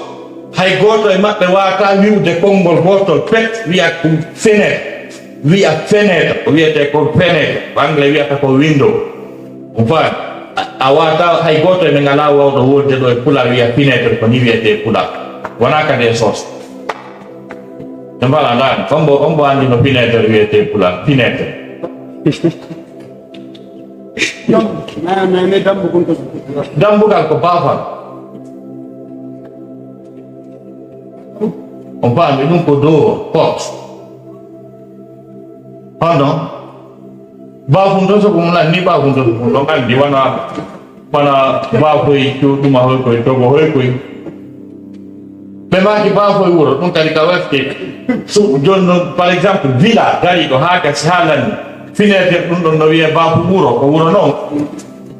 hay gooto e maɓɓe waawataa wi'ude konngol gootol pet, wi'a ɗum fenêtre, wi'a fenêtre, ko wiyetee ko fenêtre, ko anglais wiyata ko window. On faami? A, a waawataa, hay gooto e men alaa waawɗo wolde ɗo e pulaar wi'a fenêtre, ko nii wiyetee e pulaar. Wonaa kadi e soos. Ɓe mbaɗa ndaani, on mbo, on mbo anndi no fenêtre wiyetee e pulaar, fenêtre. Dambugal ko baafal. On paami ɗum ko dow pot. Hono baafun to so ko mun anni baafun to so ko mun ɗon anndi wana wana baafoy cuuɗuma hoy koy togo hoy koy. Ɓe maaki baafoy wuro ɗum kadi ka wefte. So jooni noon par exemple villa dariɗo haa gasi haa lanni fineeter ɗum ɗon no wiyee baafu wuro ko wuro noon.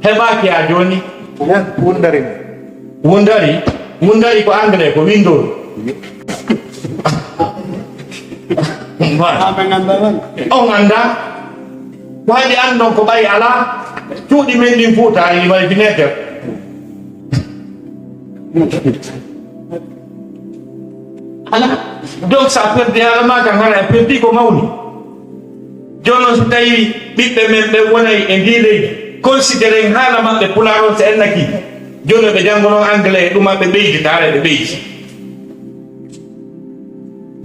Heɓaaki haa jooni. Wundari. Wundari. Wundari ko anglais ko window. On anndaa. Ko haɗi anndon ko ɓay alaa. Cuuɗi men ɗin fuuta ay may fineeter. Alaa. Donc ça perdi haala maa kan hara en perdi ko mawni. Jooni noon so tawii ɓiɓɓe men ɓe wonay e ndii leydi, considéren haala maɓɓe pulaar on so en nakii. Jooni ɓe janngo noon anglais e ɗuma ɓe ɓeydi taare ɓe ɓeydi.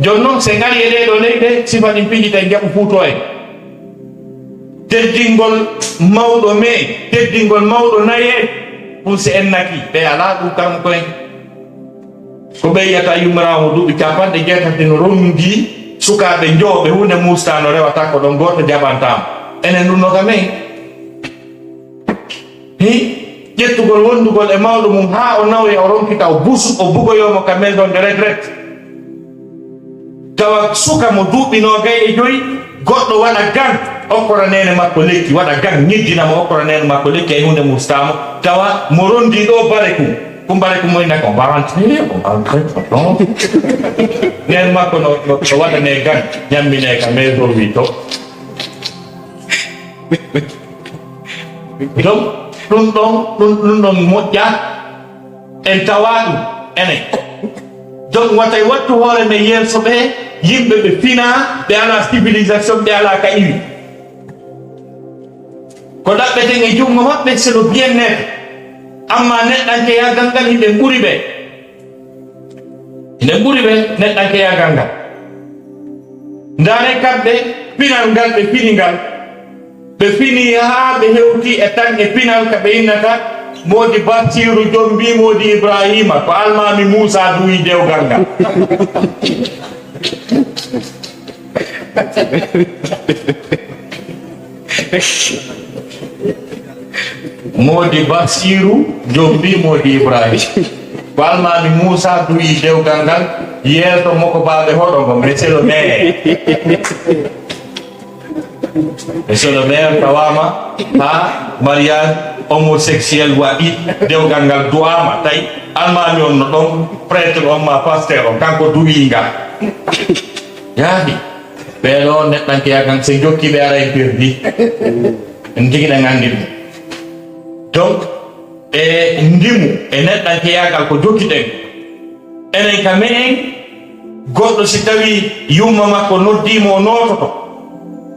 Jooni noon so en ari e ɗee ɗoo leyɗe sifa ɗin piiji tawi njaɓu fuutoo en. Teddingol mawɗo mee, teddingol mawɗo nayee, ɗum so en nakii ɓe alaa ɗum karmo koyen. Ko ɓe yiyata yummiraama duuɓi capanɗe jeetati no ronndii sukaaɓe njooɓe huunde muustaano rewata ko ɗon gooto jaɓantaama enen ɗum no ka men. Hi ƴettugol wonndugol e mawɗo mum haa o nawoya o ronkita o busu o bugoyoo mo ka maison de retraite. Tawa suka mo duuɓi noogay e joyi goɗɗo waɗa gan okkora neene makko lekki waɗa gan ñiddina mo okkora neene makko lekki ay huunde muustaama tawa mo ronndii ɗoo bare kum. Kumbare ko moy nako barante ko barante ko don nen makko no no wada ne gan nyammi ne ka medo wi to donc ɗum ɗon ɗum ɗum ɗon moƴƴa en tawa ɗum enen donc watay wattu hoore men yeeso ɓe yimɓe ɓe fina ɓe ala civilisation ɓe ala ka iwi ko ɗaɓɓeten e junngo maɓɓe c'est le bien-être amma neɗɗankeyagal ngal hiɗen ɓuri ɓe hiɗen ɓuri ɓe neɗɗankeyagal ngal ndaare kamɓe pinal ngal ɓe fini ngal ɓe fini haa ɓe hewti e tan e pinal ka ɓe innata moodi basiru jombi moodi ibrahima ko almami muusa duwi dewgal ngal Moodi Basiiru jombi Moodi Ibrahim. Ko almaami Muusa duyi dewgal ngal yeeso moko baaɓe hoɗo ngo monsieur le maire. Monsieur le maire tawaama haa mariage homosexuel waɗi dewgal ngal du'aama tawi almaami on no ɗon prêtre on ma pasteur on kanko duyi ngal. Yaahi. Ɓee ɗoo neɗɗankeya kan so jokki ɓe ara en perdi en tigi ɗen anndi ɗum donc e ndimu e neɗɗankeyagal ko jokki ɗen enen ka me'en goɗɗo si tawi yumma makko noddiimo o noototo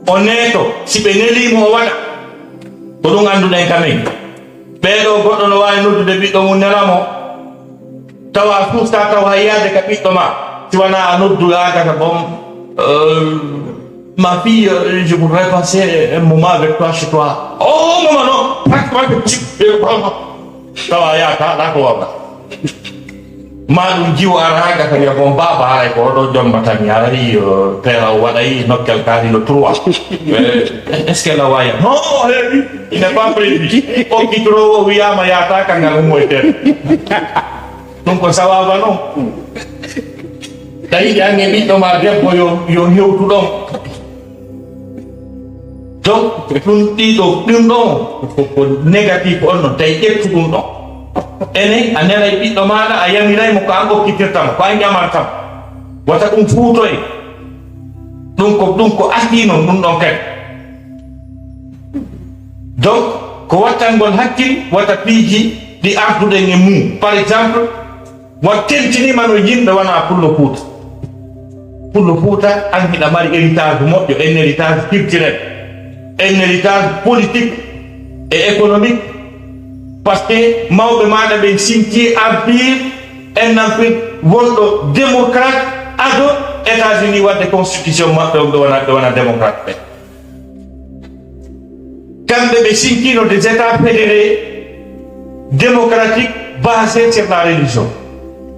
o neeto si ɓe neliimo o waɗa ko ɗum annduɗen ka men ɓee ɗoo goɗɗo no waawi noddude ɓiɗɗo mum nela mo tawa suusta taw hay yaade ka ɓiɗɗo ma si wona a noddu yaagata bon euh, ma fille euh, je voudrais passer un moment avec toi chez toi oh moment non pratiquement que chip tawa yaata ala ko wawɗa ma ɗum jiwo ara ha gasa wiya bon baba haray ko oɗo jombatami haray tera o waɗay nokkel kaari le trois est ce que la waya non heewi il n'est pas prévu okkitorowo wiyama yata kangal humo e ter ɗum ko sawaba noon tawi ange ɓiɗɗo ma debbo yo yo hewtu ɗon donc ɗum ɗiɗo ɗum ɗon ko négatif on noon tawi ƴettu ɗum ɗon ene a nelay ɓiɗɗo maɗa a yamiray mo ko an okkitirtamo ko an ƴamartamo wata ɗum fuutoye ɗum ko ɗum ko asii noon ɗum ɗon kadi donc ko wattangol hakkil wata piiji ɗi arduɗen e mum par exemple Wa tentinima no yimɓe wona Pullo Fuuta. Pullo Fuuta an hiɗa mari héritage moƴƴo, un héritage culturel, un héritage politique et économique. Parce que mawɓe maɗa ɓen sinti empire, un empire wonɗo démocrate, ado États-Unis wadde constitution maɓɓe on, ɓe wona, ɓe wona démocrate ɓe. Kamɓe ɓe sinkino des états fédérés démocratiques basés sur la religion.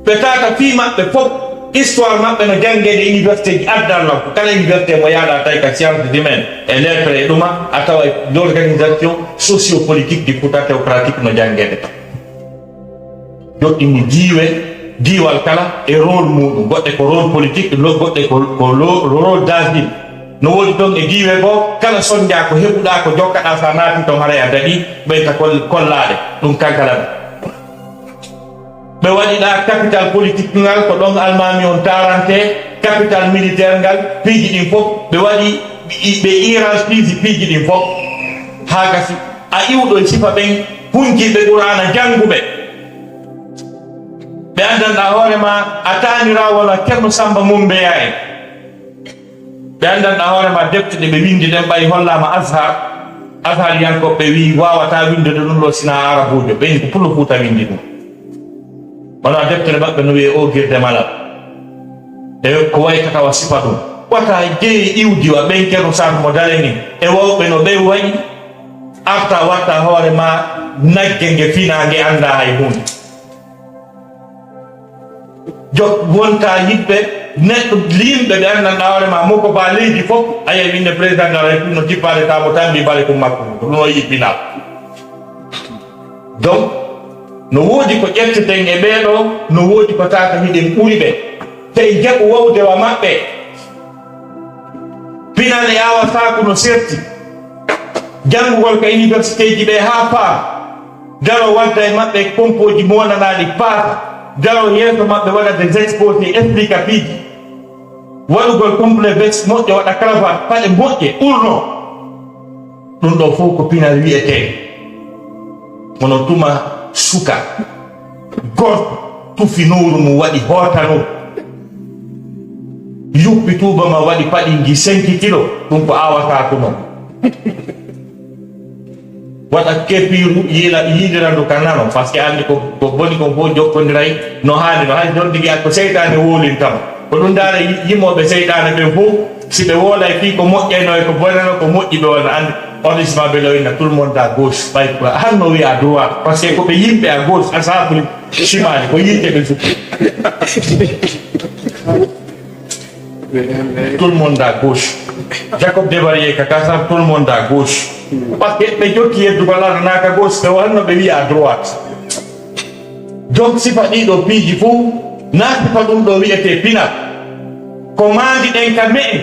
Ɓe tata fii maɓɓe fof, histoire maɓɓe no janngeede université ji adda Allah ko kala université mo yaaɗa tawi ka sciences humaines et lettres e ɗuma, a tawa l'organisation sociopolitique du Fouta théocratique no janngeede ton. Joɗɗini diiwe, diiwal kala e rôle muɗum. Goɗɗe ko rôle politique, lo-, goɗɗe ko, ko lo-, rôle d'asile. No woodi ton e diiwe goo, kala sonja ko heɓuɗa, ko jokkaɗa, sa naati ton haray a daɗi, ɓeyta kol-, kollaɗe. Ɗum kankala ɗum. Ɓe waɗi ɗa capital politique ngal, ko ɗon almami on tarante, capital militaire ngal, piiji ɗin fof, ɓe waɗi, ɓe iran piiji, piiji ɗin fof. Haa gasi, a iwɗo e sifa ɓen hunkiiɓe Qur'aana jannguɓe. Ɓe anndanɗa hoore ma, a taanira wona Ceerno Samba Mumbeya en. Ɓe anndanɗa hoore ma defte ɗe ɓe winndi ɗen ɓay hollaama Azhar. Azhar yankoɓe ɓe wi'i waawata winndude ɗum ɗo sina Arabuujo. Ɓe ko Pullo Fuuta winndi ɗum. Wona deftere maɓɓe no wi'e Ogirde Malal. E ko waytata wa sifa ɗum. Wata jeyi iwdi wa ɓen Ceerno Samba mo Dalen en. E wawɓe no ɓen wayi. Arta watta hoore ma nagge nge fina nge annda hay huunde. Jok wonta yiɗɓe neɗɗo limɓe ɓe anndanɗa hoore ma moko ba leydi fof a yewi inde président de la république no jippaade tamo tambi bale ko makko ko ɗum o yiɗɗinaa. Donc no woodi ko ƴetteten e ɓeeɗo no woodi ko tata hiɗen ɓuri ɓe tawi jaɓu wowde wa maɓɓe. Pinal e awa saaku no serti. Janngugol ka universitéji ɓe haa faa. Daro wadda e maɓɓe pompooji moonanaaɗi paata. Daro yeeso maɓɓe waɗa des exposés explicatifs. Waɗugol complexe moƴƴo waɗa cravate paɗe moƴƴe ɓurno. Ɗum ɗo fof ko pinal wiyetee. Kono tuma suka gorko tufi nowru mum waɗi hootano yuppi tuuba ma waɗi paɗinji cinq kilo ɗum ko awataa ko noon. Waɗa kepiiru yiila yiilirandu ka nano par ce que anndi ko ko boni kon fof jokkondiray no haani no hay jondigi ko seytaane wowlintama. Ko ɗum ndaara yimooɓe seyɗaane ɓen fof si ɓe woolay fii ko moƴƴayno e ko bonano ko moƴƴi ɓe wona anndi. Ordisma ɓe loyna tout le monde à gauche ɓay hanno wi à droite par ce que ko ɓe yimɓe à gauche asabuli simali ko yiite ɓe sukki. Tout le monde à gauche. Jacob Devarier ka kasar tout le monde à gauche. Par ce que ɓe jokki yeddugol alanaka gauche ɓe wanno ɓe wi à droite. Joom sifa ɗiɗo piiji fof na sifa ɗum ɗo wi'etee pinal. Ko maandi ɗen ka me'en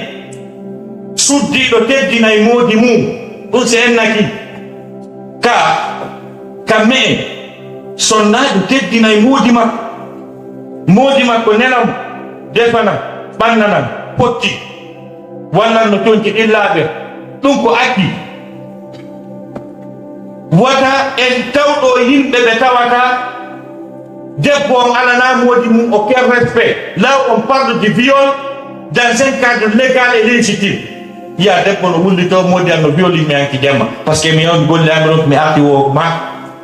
suddiiɗo teddinay moodi mum ɗum si en naki ka ka me'en sonnaajo teddinay moodi makko. Moodi makko nelam defanam ɓannanan potti. Wallan no conci ɗillaaɓe ɗum ko acci. Wata en tawɗo yimɓe ɓe tawata debbo on alana moodi mum o ker respect là où on parle du viol dans un cadre légal et légitime. Yiya debbo no wullito moodi an no violi mi anki jemma par ce que mi on golle ami ronki mi arti wo ma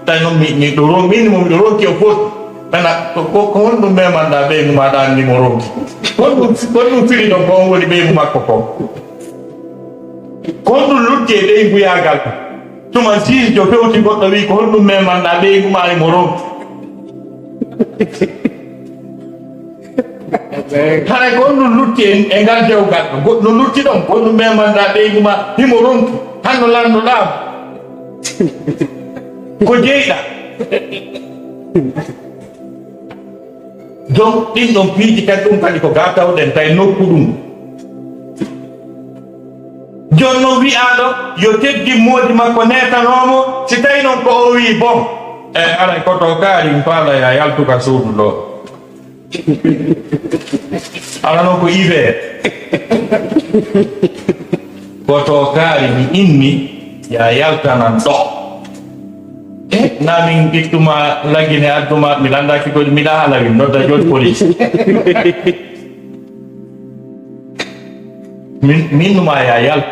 tawi noon mi miɗo ron min mo miɗo ronki o foti. Ana ko ko honɗum memanɗa ɓeygu maɗa anni mo ronki? Honɗum honɗum firi ɗon ko on woni ɓeygu makko kon? Ko honɗum lutti e ɓeyguyaagal? Tuma juge jo fewti goɗɗo wi ko honɗum memanɗa ɓeygu ma e mo ronki? Haray ko honɗum lutti e e ngal dewgal ɗo goɗɗo lutti ɗon ko honɗum memanɗa ɓeygu ma himo ronki hanno lannoɗa ko jeyɗa. Donc ɗin ɗon piiji kadi ɗum kadi ko ga tawɗen tawi nokku ɗum. Jooni noon wiyaaɗo yo teddin moodi makko neetanoomo si tawi noon ko o wii bon e aray koto kaari mi faala ya yaltu ka suudu ɗo. Ala noon ko hiver. Koto kaari mi inni ya yaltanan ɗo. E Na min ittuma laggine adduma, mi landaaki ko mi ɗaha lawi, nodda joni police. Min, min numa ya yal.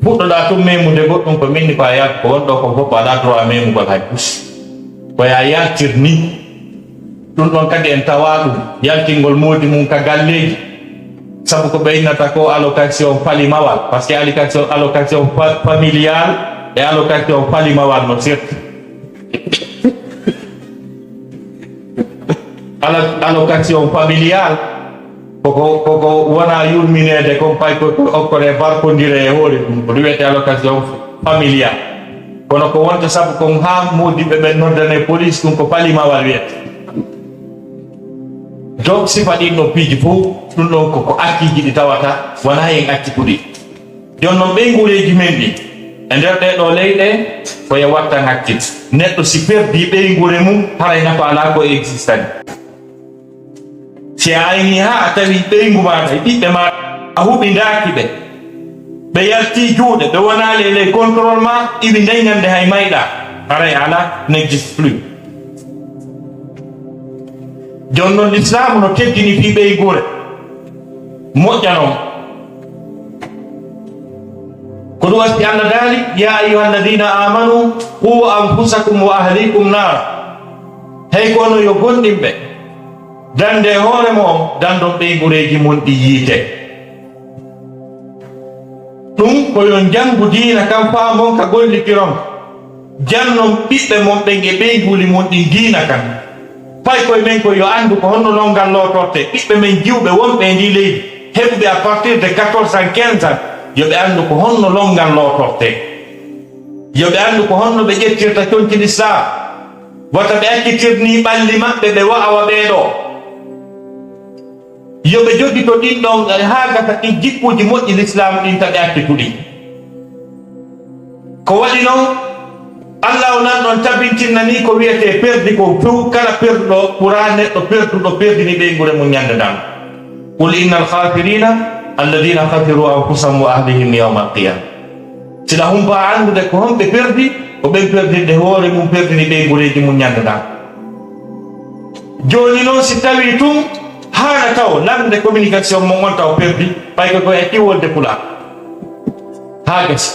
Fuɗɗoɗa tun memude goɗɗum ko minni ko a yal, ko wonɗo ko fof alaa droit memugol hay bus. Ko ya yaltir ni. Ɗum ɗon kadi en tawa ɗum, yaltingol moodi mum ka galleeji. Sabu ko ɓe innata ko allocation falimawal, parce que allocation, allocation fa-, familial e allocation falimawal no serti. Allo-, allocation familial, koko, koko wona yurmineede, kon pay ko, ko okkore barkondire e hoore ɗum, ko ɗum wiyete allocation familial. Kono ko wonta sabu kon haa moodiɓɓe ɓen noddane police, ɗum ko falimawal wiyete. Donc, sifa ɗin ɗon piiji fof, ɗum ɗon ko, ko acquis ji ɗi tawata, wona en acci ko ɗi. Jooni noon, ɓeynguureeji men ɗi, e nder ɗee ɗoo leyɗe, ko e wattan hakkil. Neɗɗo si perdii ɓeynguure mum, haray nafa alaa ko e existani. Si a aynii haa a tawi ɓeyngu maaɗa e ɓiɓɓe maaɗa, a huɓindaaki ɓe, ɓe yaltii juuɗe, ɓe wonaali e ley contrôle maa, iɓe ndey ñande hay mayɗa, haray alaa, n'existe plus. Jooni noon, Lislaamu no teddini fii ɓeynguure, moƴƴa noon. Ko ɗum waɗi Allah daali, "Ya ayyuha alladina amanu, qu anfusakum wa ahlikum naara." Hey ko onon yo gomɗinɓe, dande e hoore mon, dandon ɓeynguureeji mon ɗi yiite. Ɗum ko yo njanngu diina kan, faamon ka gollitiron. Jannon ɓiɓɓe mon ɓen e ɓeynguuli mon ɗin diina kan. Pay koye men ko yo anndu ko honno lonngal lootorte. Ɓiɓɓe men jiwɓe wonɓe e ndii leydi, heɓuɓe à partir de quatorze ans, quinze ans, yo ɓe anndu ko honno lonngal lootorte. Yo ɓe anndu ko honno ɓe ƴettirta conci Lislaam. Wata ɓe accitir nii ɓalli maɓɓe, ɓe wa'awa ɓee ɗoo. Yo ɓe jogito ɗin ɗon, eh, haa gasa ɗin jikkuuji moƴƴi Lislaam ɗin, ta ɓe accitu ɗin. Ko waɗi non, Allah o nan ɗon tabintinna ni ko wiyetee perdi ko few, kala perduɗo ɓura neɗɗo perduɗo perdini ɓeynguure mum ñande ndan. Qul innal khasirina alladina khasiru anfusahum wa ahlihim yawmal qiyama. Siɗa humpa anndude ko honɓe perdi, ko ɓen perdinɓe hoore mum, perdini ɓeynguureeji mum ñande ndan. Jooni noon, si tawii tun haana taw lannde communication mon on taw perdi, ɓay ko koye acci wolde Pulaar. Haa gasi.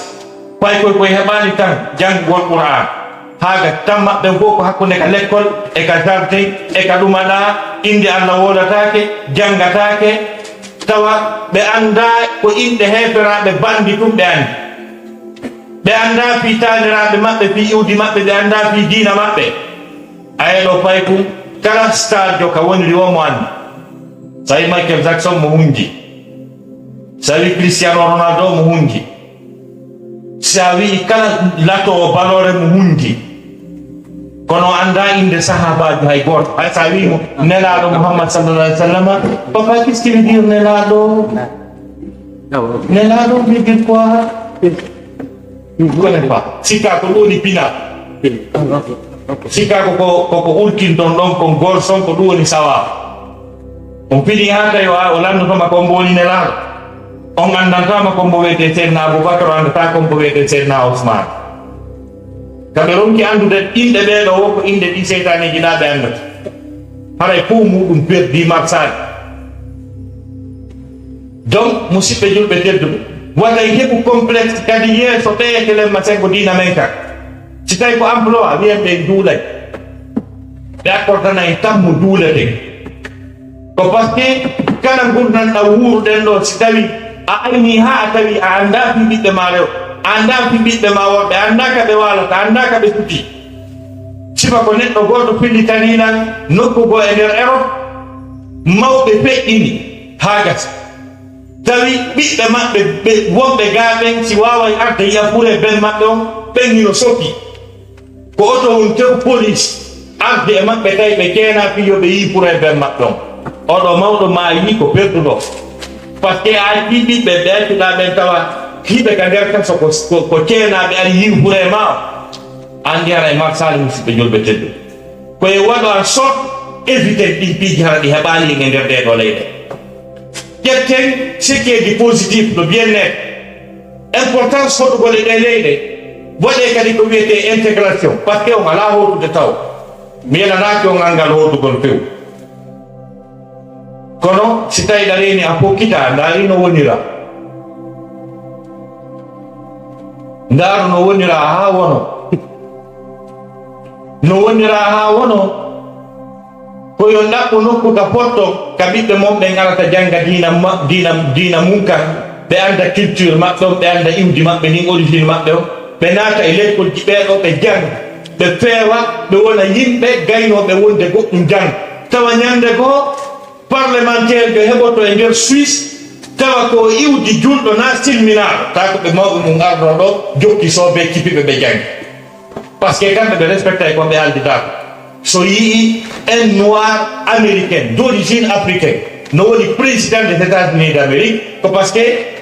Ɓay koye koye heɓaani tan janngugol Qur'aan. Haa gasi. Tan maɓɓe fof ko hakkunde ka lekkol, e ka jardin, e ka ɗumaɗaa, innde Allah woolataake, janngataake, tawa ɓe anndaa ko inɗe heeferaaɓe banndi tun ɓe anndi. Ɓe anndaa fii taaniraaɓe maɓɓe, fii iwdi maɓɓe, ɓe anndaa fii diina maɓɓe. A yiɗo fay kun, kala star jo ka woniri o mo anndi. Sawi Michael Jackson mo hunji. Sawi Cristiano Ronaldo mo hunji. Sawi kala lato o baloore mo hunji. Kono o anndaa innde sahaabaajo hay gooto. Hay sa wii mo Nelaaɗo Muhammad sallallahu alaihi wasallam, papa, qu'est-ce qui veut dire Nelaaɗo? Nelaaɗo veut dire quoi? Je ne connais pas. Sikka ko ɗum woni pinal. Sikka ko, ko, ko, ko urkinton ɗon, kon gorson, ko ɗum woni sawa. On fini haa tawi o, o lanndotoma ko mbo woni Nelaaɗo. On anndantaama ko mbo wiyetee Seydina Abubakar, o anndataa ko mbo wiyetee Seydina Usmaan. Ka ɓe ronki anndude inɗe ɓee ɗoo, wo ko inɗe ɗi seytaaneeji ɗaa ɓe anndata. Haray fof muɗum perdi marsaade. Donc, musidɓe julɓe tedduɓe, watay heɓu complexe kadi yeeso ɓeyetelemma sengo diina men kan. Si tawi ko emploi, wiyen ɓe duulay. Ɓe accordana en tammu duuleten. Ko parce que kala ngurndan ɗan wuuruɗen ɗoo, si tawi a aynii haa a tawi a anndaa fii ɓiɓɓe maa rewɓe, a anndaa fii ɓiɓɓe maa worɓe, a anndaa ka ɓe waalata, a anndaa ka ɓe sutii. Sifa ko neɗɗo gooto fillitanii lan nokku goo e nder Erop, mawɓe feƴƴini haa gasi. Tawi ɓiɓɓe maɓɓe ɓe wonɓe gaa ɓen, si waaway arde yi'a fure ben maɓɓe on, ɓen hino soki. Ko oto on tew police arde e maɓɓe, tawi ɓe keenaa fii yo ɓe yii fure ben maɓɓe on. Oɗo mawɗo maa yii ko perduɗo. Parce que a accii ɓiɓɓe ɓe accuɗaa ɓen tawa hiɓe ka nder kaso ko, ko, ko keenaaɓe ari yii fure maa o. Anndi haray marsaali, musidɓe julɓe tedduɓe. Ko e waɗo en sorte éviter ɗin piiji hara ɗi heɓaali en e nder ɗee ɗoo leyɗe. Ƴetten sikkeeji positif no bien-être. Importance hoɗugol e ɗee leyɗe. Waɗee kadi ko wiyetee intégration, parce que on alaa hootude taw. Mi yenanaaki on anngal hootugol few. Kono si tawii ɗa reeni a pokkitaa, ndaari no wonira. Ndaaru no wonira haa wono. No wonira haa wono. Ko yo ɗaɓɓu nokku ka potto, ka ɓiɓɓe mon ɓen arata jannga diina ma-, diina, diina mun kan, ɓe annda culture maɓɓe on, ɓe annda iwdi maɓɓe ndin, origine maɓɓe on, ɓe naata e lekkolji ɓee ɗoo, ɓe jannga, ɓe feewa, ɓe wona yimɓe gaynooɓe wonde goɗɗum jannga. Tawa ñannde goo, parlementaire jo heɓoto e nder Suisse, tawa ko iwdi julɗo naa silminaaɗo, taa ko ɓe mawɓe mum arnoo ɗoo, jokki soobe, cipiɓe, ɓe janngi. Parce que kamɓe ɓe respecta e kon ɓe alditaako. So yii un noir américain d'origine africaine no woni président des États-Unis d'Amérique, ko parce que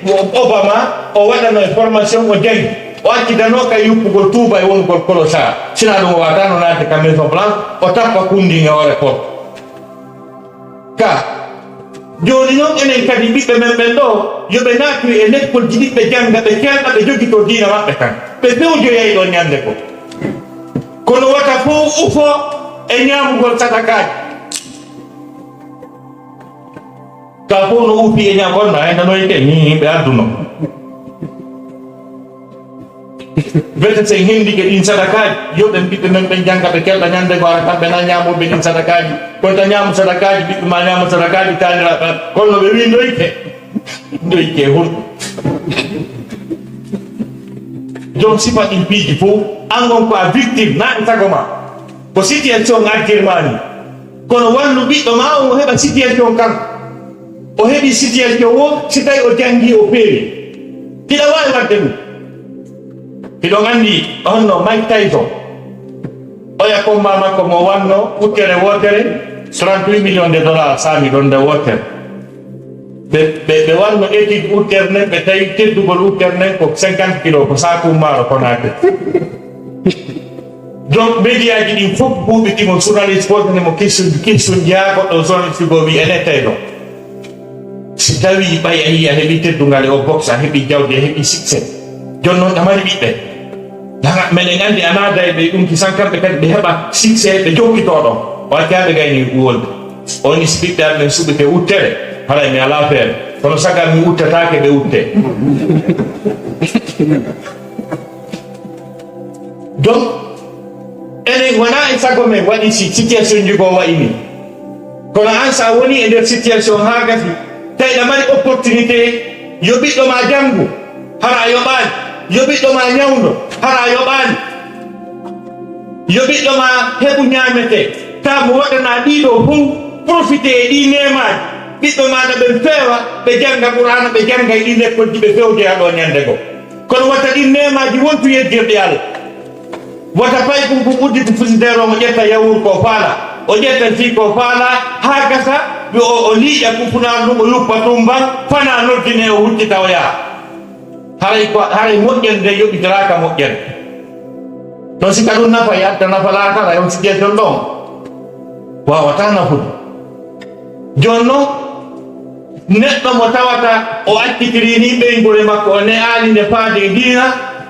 o-, Obama o waɗano e formation, o janngi, o accidano ka yuppugol tuuba e wonugol clochard. Sinaa ɗum o waatano naatde ka Maison Blanche, o tappa kundin e hoore porte. Ka jooni noon, enen kadi ɓiɓɓe men ɓen ɗoo, yo ɓe naatoy e lekkolji ɗin, ɓe jannga, ɓe keewɗa, ɓe jogitoo diina maɓɓe kan. Ɓe fewjoyay ɗoo ñannde goo. Kono wata fof ufo e ñaamugol sadakaaji. Ka fof no ufi e ñaam on, na en nanoyke, ni yimɓe adduno. Wete sen hendike ɗin sadakaaji, yo ɓen ɓiɓɓe men ɓen jannga, ɓe keewɗa ñannde goo, ara kamɓe na ñaamooɓe ɗin sadakaaji. Kono ta ñaamu sadakaaji, ɓiɓɓe ma ñaama sadakaaji, taaniraaɓe. Kono no ɓe windoyke. Windoyke hol. Joom sifa ɗin piiji fof, an on ko a victime, na e sago ma. Ko situation addirma ni. Kono wallu ɓiɗɗo ma on o heɓa situation kan. O heɓi situation o, si tawi o janngi, o feewi. Hiɗa waawi waɗde ɗum. Hiɗon anndi honno Mike Tyson, oya combat makko mo wanno uttere wootere, trente-huit millions de dollars saami ɗon nde wootere. Ɓe, ɓe, ɓe wanno étude uttere nden, ɓe tawi teddugol uttere nden ko cinquante kilos, ko saaku maaro Konaakiri. Donc, médiaji ɗin fof huuɓiti mo, journaliste gooto ne mo question, question jeyaa, goɗɗo journaliste goo wi, ene tawi ɗon. Si tawii ɓay a yii a heɓii teddungal e o boxe, a heɓii jawdi, a heɓii succès, jooni noon a mari ɓiɓɓe. Dara, meɗen anndi a naada e ɓe ɗum ki san, kamɓe kadi ɓe heɓa succès, ɓe jokkitoo ɗon. O accaade gayni wolde. O ni si ɓiɓɓe amen suɓike uttere, haray mi alaa feere. Kono sagal mi uttataake ɓe utte. Donc, enen wonaa e sago men waɗi si situation ji goo wayi ni. Kono an, so a woni e nder situation haa gasi, tawi ɗa mari opportunité, yo ɓiɗɗo ma janngu, hara a yoɓaani, yo ɓiɗɗo ma ñawndo, hara a yoɓaani, yo ɓiɗɗo ma heɓu ñaametee, taa mo waɗanaa ɗii ɗoo fof, profité e ɗii neemaaji, ɓiɓɓe maaɗa ɓen feewa, ɓe jannga Qur'aana, ɓe jannga e ɗii lekkolji, ɓe fewjoya ɗoo ñannde goo. Kono wata ɗin neemaaji wontu yeddirɗi Allah. Wata pay ɗum ko udditu frigidaire o, mo ƴetta yawur ko faala, o ƴetta fii ko faala, haa gasa, o, o liiƴa kufunaandu ɗum, o yuppa tumba, fana noddine, o huccita, o yaha. Haray ko, haray moƴƴere nde yoɓitoraaka moƴƴere. Ɗon si ka ɗum nafa, e adda nafa laakara, e on situation ɗon waawataa nafude. Jooni noon, neɗɗo mo tawata o accitirii nii ɓeynguure makko, o ne'aali nde faade e diina,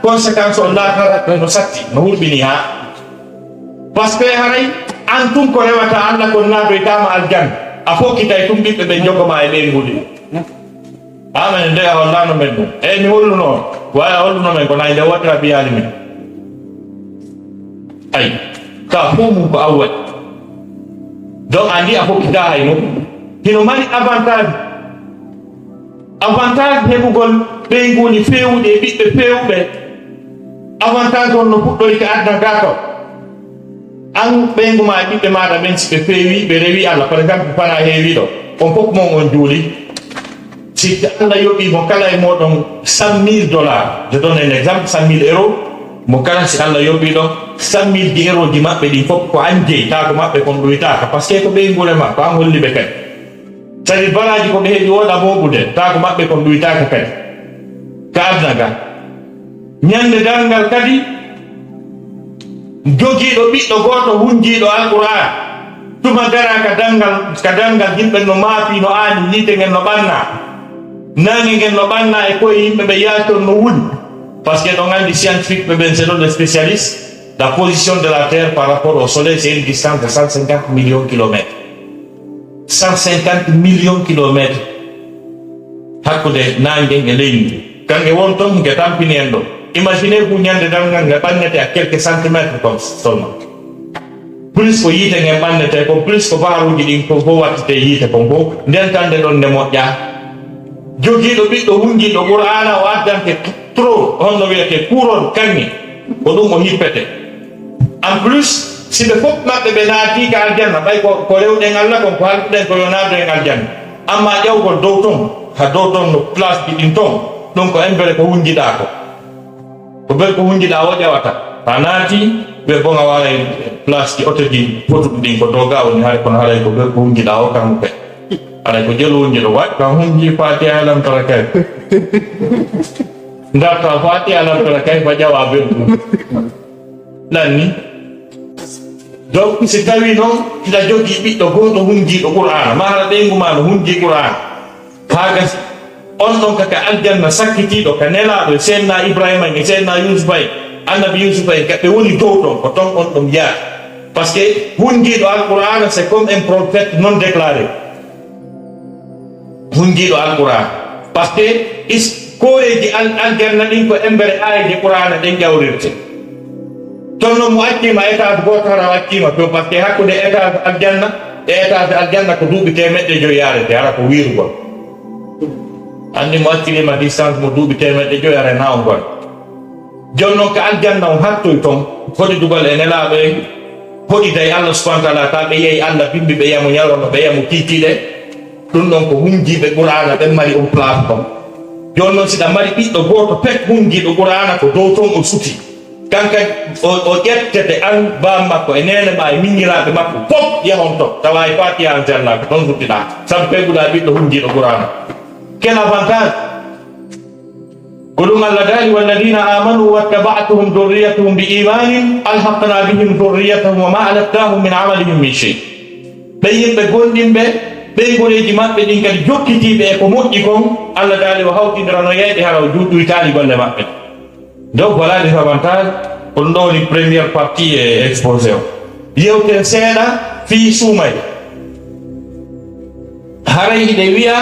conséquence on laakara no satti, no hulɓinii haa. Parce que haray an tun ko rewata Allah kon naadoytaama aljanna, a fokkitay tun ɓiɓɓe ɓen jogo ma e ɓeynguuli. Amen, nde a hollaano men ɗum. Eey, mi holluno on. Waawi a holluno men, kono hay nde wootere a biyaali min. Ay, ka fof mum ko an waɗi. Donc, a ndi a hokkitaa hay mum. Hino mari avantage. Avantage heɓugol ɓeynguuli feewuɗi e ɓiɓɓe feewuɓe. Avantage on no fuɗɗori ka aduna gaa to. An ɓeyngu ma e ɓiɓɓe maaɗa ɓen, si ɓe feewi, ɓe rewi Allah, par exemple, fana heewiɗo, on fof mon on juuli. Si Allah yoɓi mo kala e mooɗon cent mille dollars, je donne un exemple, cent mille euros, mo kala si Allah yoɓi ɗon cent mille ji euros ji maɓɓe ɗin fof ko an jeyi, taa ko maɓɓe kon ɗuytaaka, parce que ko ɓeynguure ma, ko an holli ɓe kadi. C'est-à-dire, baraaji ko ɓe heɓi wooɗa mooɓude, taa ko maɓɓe kon ɗuytaaka kadi. Ka aduna ga. Ñande darngal kadi, jogiiɗo ɓiɗɗo gooto hunjiiɗo Alqur'aan, tuma dara ka darngal, ka darngal yimɓe no maafi, no aani, yiite ngen no ɓanna, naange ngen no ɓanna, e koye yimɓe ɓe yaacon no wuli. Parce que ɗon anndi scientifique ɓe ɓen, c'est les spécialistes, la position de la Terre par rapport au Soleil, c'est une distance de cent cinquante millions de kilomètres. Cent cinquante millions de kilomètres hakkunde naange e leydi ndi. Kanke won ton, nge tampini en ɗon. Imaginez vous, ñande darngal nge ɓannete à quelques centimètres comme seulement. Plus ko yiite ngen ɓannete kon, plus ko baharuuji ɗin ko fof wattete yiite kon fof, ndentande ɗon nde moƴƴaa. Jogiiɗo ɓiɗɗo hundiiɗo Qur'aana, o addante trop, honno wiyetee, couronne kaŋŋe, ko ɗum o hippete. En plus, si ɓe fof maɓɓe ɓe naati ka aljanna, ɓay ko, ko rewɗen Alla kon, ko halkuɗen ko yo naadu en aljanna. Amma ƴawgol dow ton, ha dow ton no place ji ɗin ton, ɗum ko embere ko hundiɗaa ko. Ko bel ko hundiɗaa o ƴawata. A naati, ɓe bon a waray place ji otoji fotuɗi ɗin ko doga woni haray, kono haray ko bel ko hundiɗaa o kan pe. Haray ko jelu hundiɗo waɗ, kan hunji Fatiha e Alam Tara kay. Ndarta Fatiha e Alam Tara kay fa ƴawa bel ɗum. Ɗan ni. Donc, si tawi noon, hiɗa jogii ɓiɗɗo gooto hundiiɗo Qur'aana, maa hara ɓeyngu maa no hundii Qur'aana, haa gasi, on ɗon ka, ka aljanna sakkitiiɗo, ka nelaaɗo e Seydina Ibrahima en, e Seydina Yuusufa en, Annabi Yuusufa en, ka ɓe woni dow ɗon, ko ton on ɗon yaha. Parce que hundiiɗo Alqur'aana, c'est comme un prophète non déclaré. Hundiiɗo Alqur'aana. Parce que is-, kooreeji al-, aljanna ɗin ko embere aayeeje Qur'aana ɗen ƴawrirte. Ton non mo acciima étage gooto hara o acciima to, parce que hakkunde étage aljanna e étage aljanna ko duuɓi teemeɗɗe jowi yaarete, hara ko wiirugol. Anndi mo acciriima distance mo duuɓi teemeɗɗe jowi hara na on gona. Jooni non ka aljanna on hattoy ton, hoɗi dugal e nelaaɓe en, hoɗi day Allah subhanahu wa ta'ala, ta ɓe yehi Allah bimbi ɓe yamo ñalawma, ɓe yamo kiikiiɗe. Ɗum ɗon ko hunjiiɓe Qur'aana ɓen mari on place ɗon. Jooni non si ɗa mari ɓiɗɗo gooto pet hunjiiɗo Qur'aana ko dow ton o suti. Kanka o, o ƴettete an, baa makko e neene ma e miñiraaɓe makko fof yahon ton. Tawa e Fatiha an sella ko ton suttiɗaa. Sabu peguɗaa ɓiɗɗo hunjiiɗo Qur'aana. Quel avantage? Ko ɗum Allah daali, "والذين آمنوا واتبعتهم ذريتهم بإيمان ألحقنا بهم ذريتهم وما ألتناهم من عملهم من شيء." Ɓe yimɓe gomɗinɓe, ɓeygoreeji maɓɓe ɗin kadi jokkitiiɓe e ko moƴƴi kon, Allah daali o hawtindirano yeeyɓe hara o juutɗuytaali golle maɓɓe. Donc voilà les avantages. Ko ɗum ɗo woni première partie e exposé o. Yewten seeɗa fii suumayee. Haray hiɗe wiya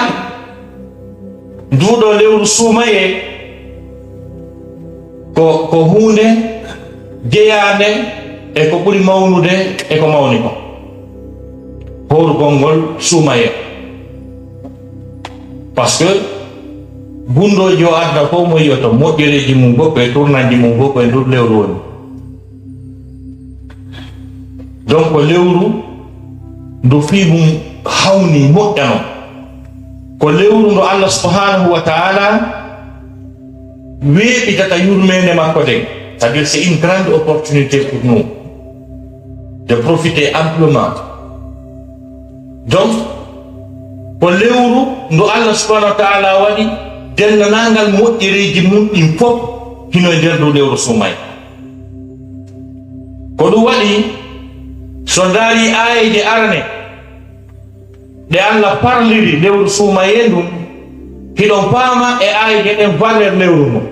nduuɗo lewru suumayee ko, ko huunde jeyaande e ko ɓuri mawnude e ko mawni ko. Hoorugol ngol suumayee. Parce que gunndooji o adda fof mo yiyoto moƴƴereeji mum fof e tournanji mum fof e ndur lewru woni. Donc lewru ndu fii mum hawni moƴƴano. Ko lewru ndu Allah subhanahu wa ta'ala weeɓitata yurmeende makko nden. C'est-à-dire, c'est une grande opportunité pour nous de profiter amplement. Donc, ko lewru ndu Allah subhanahu wa ta'ala waɗi denndaangal moƴƴereeji mum ɗin fof hino e nder ndu lewru suumayee. Ko ɗum waɗi, so ndaari aayeeje arane, ɗe Allah parliri lewru suumayee ndun, hiɗon paama e aayeeje ɗen valeur lewru ndun.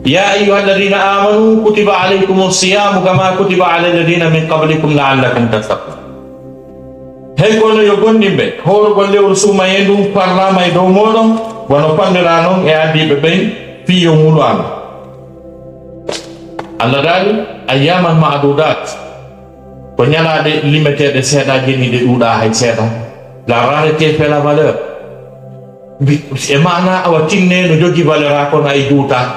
يا أيها الذين آمنوا كتب عليكم الصيام كما كتب على الذين من قبلكم لعلكم تتقون. Hey kono yo gomɗinɓe, hoorugol lewru suumayee ndun parlaama e dow mooɗon, wano parliraa non e ardiiɓe ɓen fii yo ngulu Allah. Allah daali, "أياما معدودات." Ko ñalaaɗe limeteeɗe seeɗa, jeni ɗe ɗuuɗaa hay seeɗa. La rareté fait la valeur. Bi-, e maanaa awa tinnee no jogii valeur haa kono ay juutaa.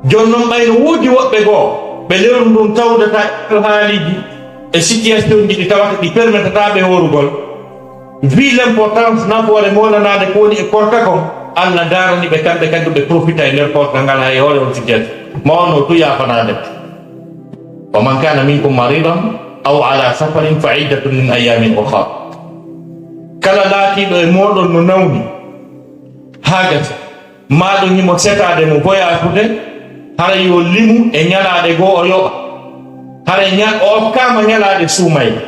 Jooni non ɓay no woodi woɓɓe goo, ɓe lewru ndun tawdata e haaliiji e situation ji ɗi tawata ɗi permetata ɓe hoorugol. Vu l'importance nafoore moolanaade ko woni e korka kon, Allah daarani ɓe kamɓe kadi ɓe profita e nder korka ngal hay hoore on situation. Ma on no tu yaafanaade. ومن كان منكم مريضا أو على سفر فعدة من أيام أخر. Kala laatiiɗo e mooɗon no nawni, haa gasa, maa ɗum himo setaade mo voyage-ude, hara yo limu e ñalaaɗe goo o yoɓa. Hara ña-, o okkaama ñalaaɗe suumayee.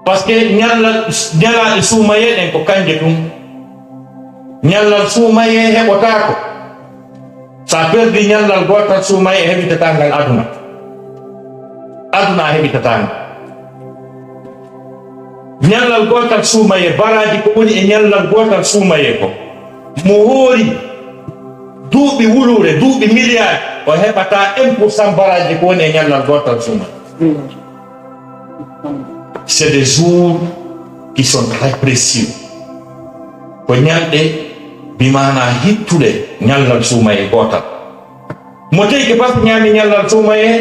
Parce que ñalla-, ñalaaɗe suumayee ɗen ko kanje tun. Ñallal suumayee heɓotaako. A perdi ñallal gootal suumaye, a heɓitataa ngal aduna. Aduna a heɓitataa ngal. Ñallal gootal suumaye, baraaji ko woni e ñallal gootal suumaye ko, mo hoori duuɓi wuluure, duuɓi miliyaari, o heɓataa un pour cent baraaji ko woni e ñallal gootal suumaye. C'est des jours qui sont très précieux. Ko ñalɗe, bi maanaa hittuɗe, ñallal suumaye gootal. Mo tawi ke pasi ñaami ñallal suumaye,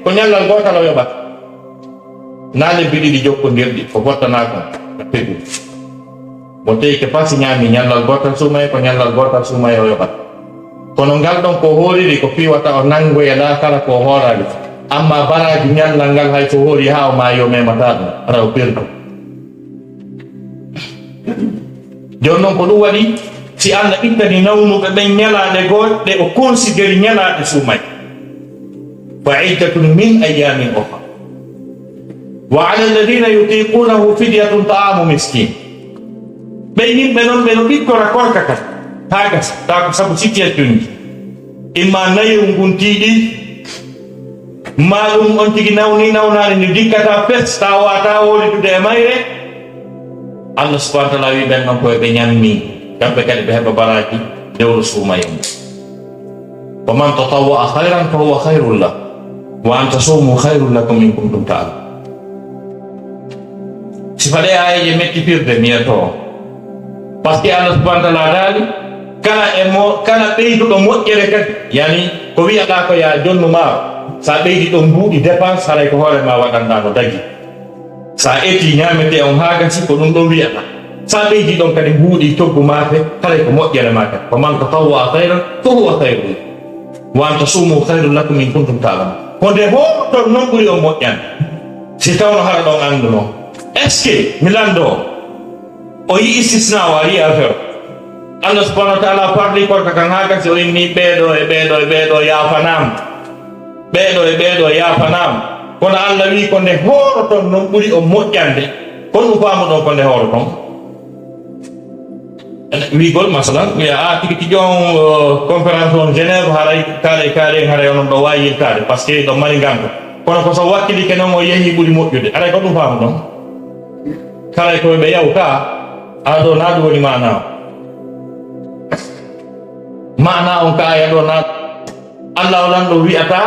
ko ñallal gootal o yoɓata. Naa lebbi ɗiɗi jokkondirɗi, ko fottanaa kon, ka peggu. Mo tawi ke pasi ñaami ñallal gootal suumaye, ko ñallal gootal suumaye o yoɓata. Kono ngal ɗon ko hooriri, ko fii wata o nanngoya laakara ko o hooraali. Amma baraaji ñallal ngal, hay so hoori haa o maayi, o memataa ɗum, hara o perdu. Jooni noon, ko ɗum waɗi, si Allah ittani nawnuɓe ɓen ñalaaɗe goo, ɗe o considéri ñalaaɗe suumaye, fa iddatun min ayyamin ukhar. Wa ala alladhina yutiqunahu fidyatun ta'amu miskin. Ɓen yimɓe non, ɓe no ɓittora korka kan, haa gasa, taa ko sabu situation ji. Imma nayewu ngun tiiɗi, maa ɗum on tigi nawni nawnaani, ndi dikkata pes, taa waataa hoolitude e mayre. Allah subhanahu wa ta'ala wi ɓen non ko ɓe ñammi, kamɓe kadi ɓe heɓa baraaji lewru suumaye. Wa man tatawwa'a khayran fa huwa khayrun lah, wa an tasumu khayrun lakum in kuntum ta'lamun. Sifa ɗe aayeeje mettitirde mi yeto. Parce que Allah subhanahu wa ta'ala daali, kala e mo, kala ɓeyduɗo moƴƴere kadi, yani ko wi'aɗaa ko ya jonnu maaro, sa ɓeydi ɗon mbuuɗi dépense, haray ko hoore ma waɗanɗaa no dagi. Sa eti ñaamete on haa gasi, ko ɗum ɗon wi'aɗaa. Sa ɓeydi ɗon kadi mbuuɗi coggu maafe, haray ko moƴƴere ma kadi. Wa man tatawwa'a khayran fa huwa khayrun. Wa an tasumu khayrun lakum in kuntum ta'lamun. Ko nde hooroton non ɓuri on moƴƴande. Si tawno hara ɗon annduno. Est-ce que mi lanndoo? O yi'i istisna, o ari affaire. Allah subhanahu wa ta'ala farli korka kan haa gasi, o inni ɓeeɗo e ɓeeɗo e ɓeeɗo yaafanaama. Ɓeeɗo e ɓeeɗo yaafanaama. Kono Allah wi'i ko nde hooroton non ɓuri on moƴƴande. Kono ɗum faamuɗon ko nde hooroton? Wi'gol, masalan, wi'a, a, tigi tigi on, uh, conférence on Genève, haray kaare, kaare, haray onon ɗo waawi yiltaade, parce que ɗon mari nganka. Kono ko so wakkilike non o yehi ɓuri moƴƴude. Haray ko ɗum faamuɗon? Haray ko ɓe yawta, a ɗo naa ɗum woni maana o. Maana on ka aya ɗo naa Allah o lanɗo wi'ata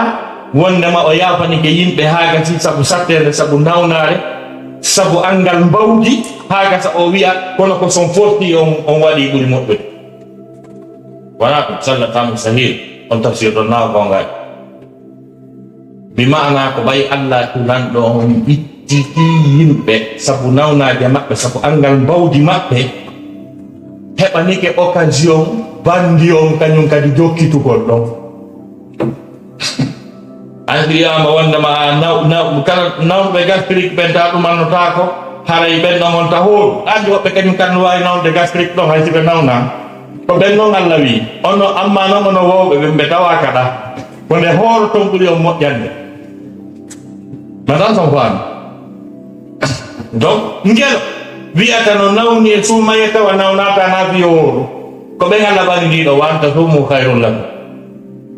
wondema o yaafanike yimɓe haa gasi sabu satteende, sabu nawnaare, sabu anngal mbawdi, haa gasa o wi'a, kono ko son fotti on, on waɗi ɓuri moƴƴude. Wala ɗum, salla kamu sahil, on tafsir ɗon naa o goonga. Bi maana ko ɓay Allah lanɗo on ittiti yimɓe sabu nawnaaje maɓɓe, sabu anngal mbawdi maɓɓe, heɓanike occasion bandi on kañum kadi jokkitugol ɗon. An si wiyaama wondema a naw-, naw-, kala nawɓe gastrique ɓen ta ɗumannotaako, haray ɓen ɗon on ta hoolu. Anndi woɓɓe kañum kan no waawi nawde gastrique ɗon hay si ɓe nawna. Ko ɓen non Allah wi'i. Ono, amma non ono wowɓe ɓen ɓe tawa kaɗa. Ko nde hooroton ɓuri on moƴƴande. Matan son faami. Donc, ngelo wi'ata no nawni e suumaye tawa nawnataa naa fii o hooru. Ko ɓen Allah ɓangi ɗiɗo, wa an tasumu khayrun lakum.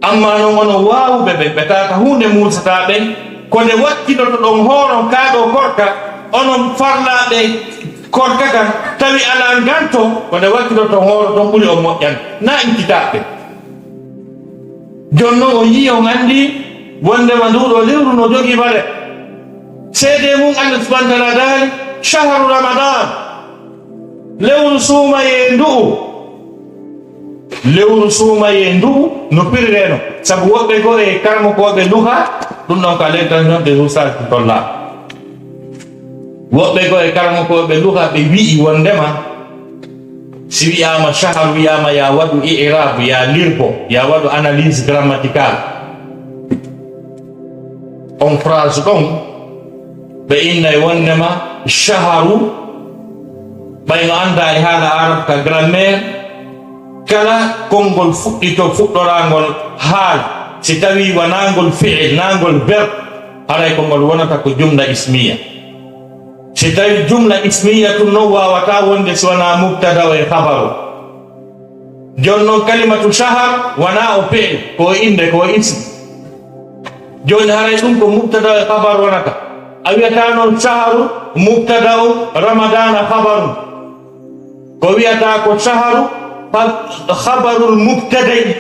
Amma non onon waawuɓe ɓen, ɓe tawata huunde muusataa ɓen, ko nde wakkitotoɗon hooron kaa ɗoo korka, onon farlaaɓe korka kan, tawi alaa nganto, ko nde wakkitotoɗon hooroton ɓuri on moƴƴande, naa ittitaaɓe. Jooni non on yi'ii, on anndi wonndema nduu ɗoo lewru no jogii valeur. Seedee mum Allah subhanahu wa ta'ala daali, shahru Ramadan, lewru suumayee ndu'u. Lewru suumayee ndu'u no firiree non. Sabu woɓɓe goo e karamokooɓe luha, ɗum ɗon ko à l'intention des oustaz qui sont là. Woɓɓe goo e karamokooɓe luha ɓe wi'i wonndema si wi'aama shahar, wi'aama ya waɗu i'rab, ya lirbo, ya waɗu analyse grammaticale. On phrase ɗon, ɓe innay wonndema shaharu, ɓay no anndaa e haala arab ka grammaire, kala konngol fuɗɗito, fuɗɗoraangol haala, si tawii wanaa ngol fi'il, naa ngol verbe, haray ko ngol wonata ko jumla ismiya. Si tawii jumla ismiya tun non waawataa wonde si wanaa mubtada o e khabaru. Jooni noon, kalimatu shahar wonaa o fi'il, ko o innde, ko o ism. Jooni haray ɗum ko mubtada e khabar wonata. A wiyata noon shahru mubtada'un, ramadana khabarun. Ko wiyata ko shahru, fa-, khabarul mubtada'i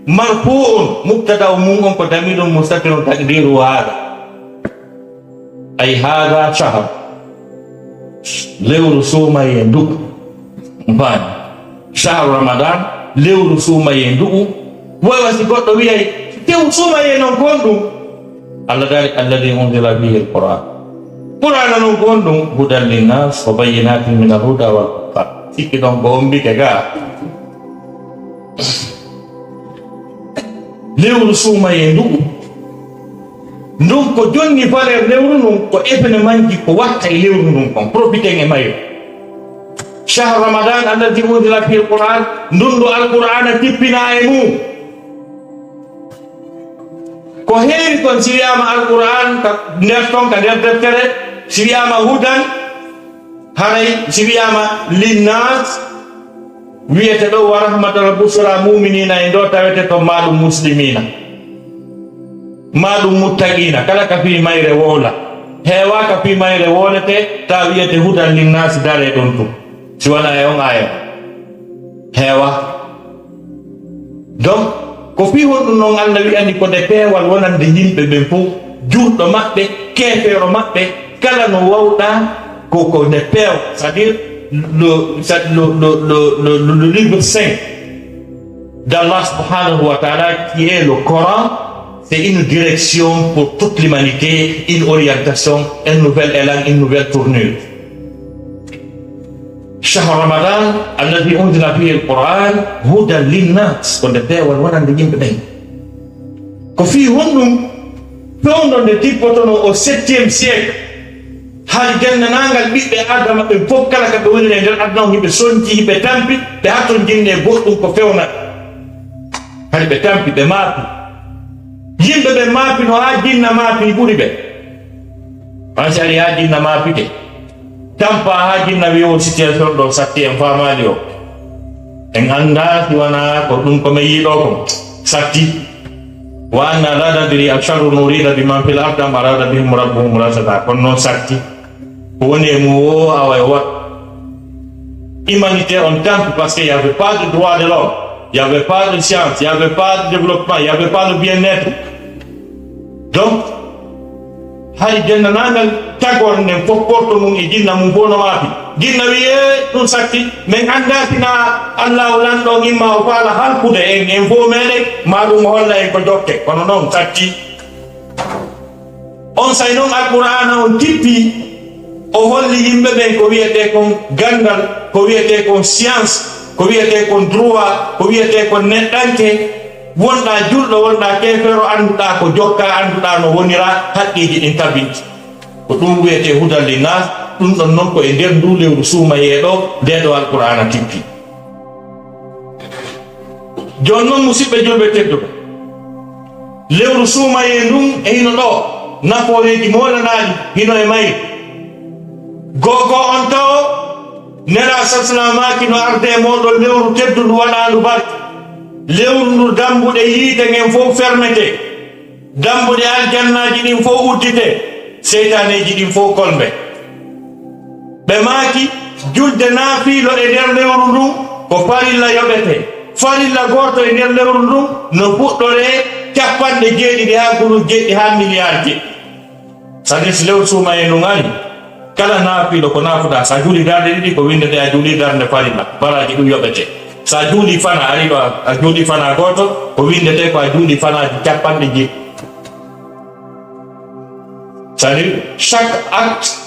marfu'un, mubtada'u mum on ko damirun mustatirun taqdiru hada. Ay hada shahru. Lewru suumayee ndu'u. Mbaani. Shahru Ramadan, lewru suumayee ndu'u. Woy wa si goɗɗo wiyay, lewru suumayee noon ko honɗum? Allah daali, "Alladhi unzila fihi al-Qur'an." Qur'aana noon ko honɗum? "Hudan linnas wa bayyinatin min al-huda wal furqan." Sikki ɗon ko ombike ga. Lewru suumayee ndu'u. Ndun ko jonni faler lewru ndun, ko evenementji ko watta e lewru ndun kon. Profiten e mayru. Shahru Ramadan alladhi unzila fihi al-Qur'an, ndun ɗo Al-Qur'aana tippinaa e mum. Ko heewi kon, si wiyaama Al-Qur'an ka nder ton, ka nder deftere, si wiyaama hudan, haray si wiyaama linnas, wiyete ɗo wa rahmatan wa bushra mu'minina, e ndo tawete ton maa ɗum muslimina, maa ɗum muttaqina. Kala ka fii mayre wowla, heewaa ka fii mayre wowlete, ta wiyete hudan linnas, dare ɗon tun. Si wonaa e on aaya, heewaa. Donc, ko fii honɗum non Allah wi'ani ko nde peewal wonande yimɓe ɓen fow, juulɗo maɓɓe, keefeero maɓɓe, kala no wawɗaa ko, ko nde peew, c'est-à-dire le, c'est le, le, le, le, le, le livre saint d'Allah subhanahu wa ta'ala, qui est le Coran, c'est une direction pour toute l'humanité, une orientation, un nouvel élan, une nouvelle tournure. Shahru Ramadan alladhi unzila fihi al-Qur'an hudan linnas, ko nde peewal wonande yimɓe ɓen. Ko fii honɗum fewndo nde tippotono au septième siècle, hari denndaangal ɓiɓɓe Adama ɓen fof, kala ka ɓe woniri e nder aduna on, hiɓe sonji, hiɓe tampi, ɓe hattonjinni e goɗɗum ko fewna. Hari ɓe tampi, ɓe maapi. Yimɓe ɓen maapi no haa jinna maapi ɓuri ɓe. An si ari haa jinna maapike, tampa haa jinna wi'o situation ɗo satti, en faamaali o. En anndaa si wanaa ko ɗum ko men yi'ii ɗo kon. Satti. Wa anna la nadri asharrun urida biman fil ard am arada bihim rabbuhum rashada. Kono noon satti. Ko woni e mum o, awa e wat. Humanité on tampi parce que y avait pas de droit de l'homme, y avait pas de science, y avait pas de développement, y avait pas de bien-être. Donc, hari denndaangal tagoore nden fof, porte mum e jinna mum fof no maapi. Jinna wi'i, "Ee, ɗum satti, min anndaa si na Allaahu lanɗo on imma o faala halkude en, en fof meɗen, maa ɗum o holla en ko jokke." Kono noon satti. On say noon Alqur'aana on tippi, o holli yimɓe ɓen ko wiyetee kon ganndal, ko wiyetee kon science, ko wiyetee kon droit, ko wiyetee kon neɗɗanke. Wonɗaa julɗo, wonɗaa keefeero, annduɗaa ko jokkaa, annduɗaa no woniraa, haqqeeji ɗin tabinti. Ko ɗum wiyetee hudan linnaas, ɗum ɗon noon ko e nder nduu lewru suumayee ɗo, ndee ɗo Alqur'aana tippi. Jooni noon, musiɓɓe julɓe tedduɓe, lewru suumayee ndun e hino ɗo, nafooreeji moolanaaɗi hino e mayri. Gogo on tawo, Nelaaɗo sallallahu alaihi wasallam maaki, no arde e mooɗon lewru teddundu waɗaandu barke. Lewru ndu dambuɗe yiite ngen fof fermete. Dambuɗe aljannaaji ɗin fof uddite, seytaaneeji ɗin fof kolmbe. Ɓe maaki, julde naafiilo e nder lewru ndun ko farilla yoɓete. Farilla gooto e nder lewru ndun no fuɗɗoree cappanɗe jeeɗiɗi haa gulu jeeɗiɗi haa miliyaar jeeɗiɗi. C'est-à-dire, si lewru suumayee ndun ari, kala naafiilo ko naafuɗaa, so a juulii darɗe ɗiɗi, ko winndetee a juulii darnde farilla, baraaji ɗum yoɓetee. So a juulii fanaa, ari ɗo a, a juulii fanaa gooto, ko winndetee ko a juulii fanaaji cappanɗe jeeɗiɗi. C'est-à-dire, chaque acte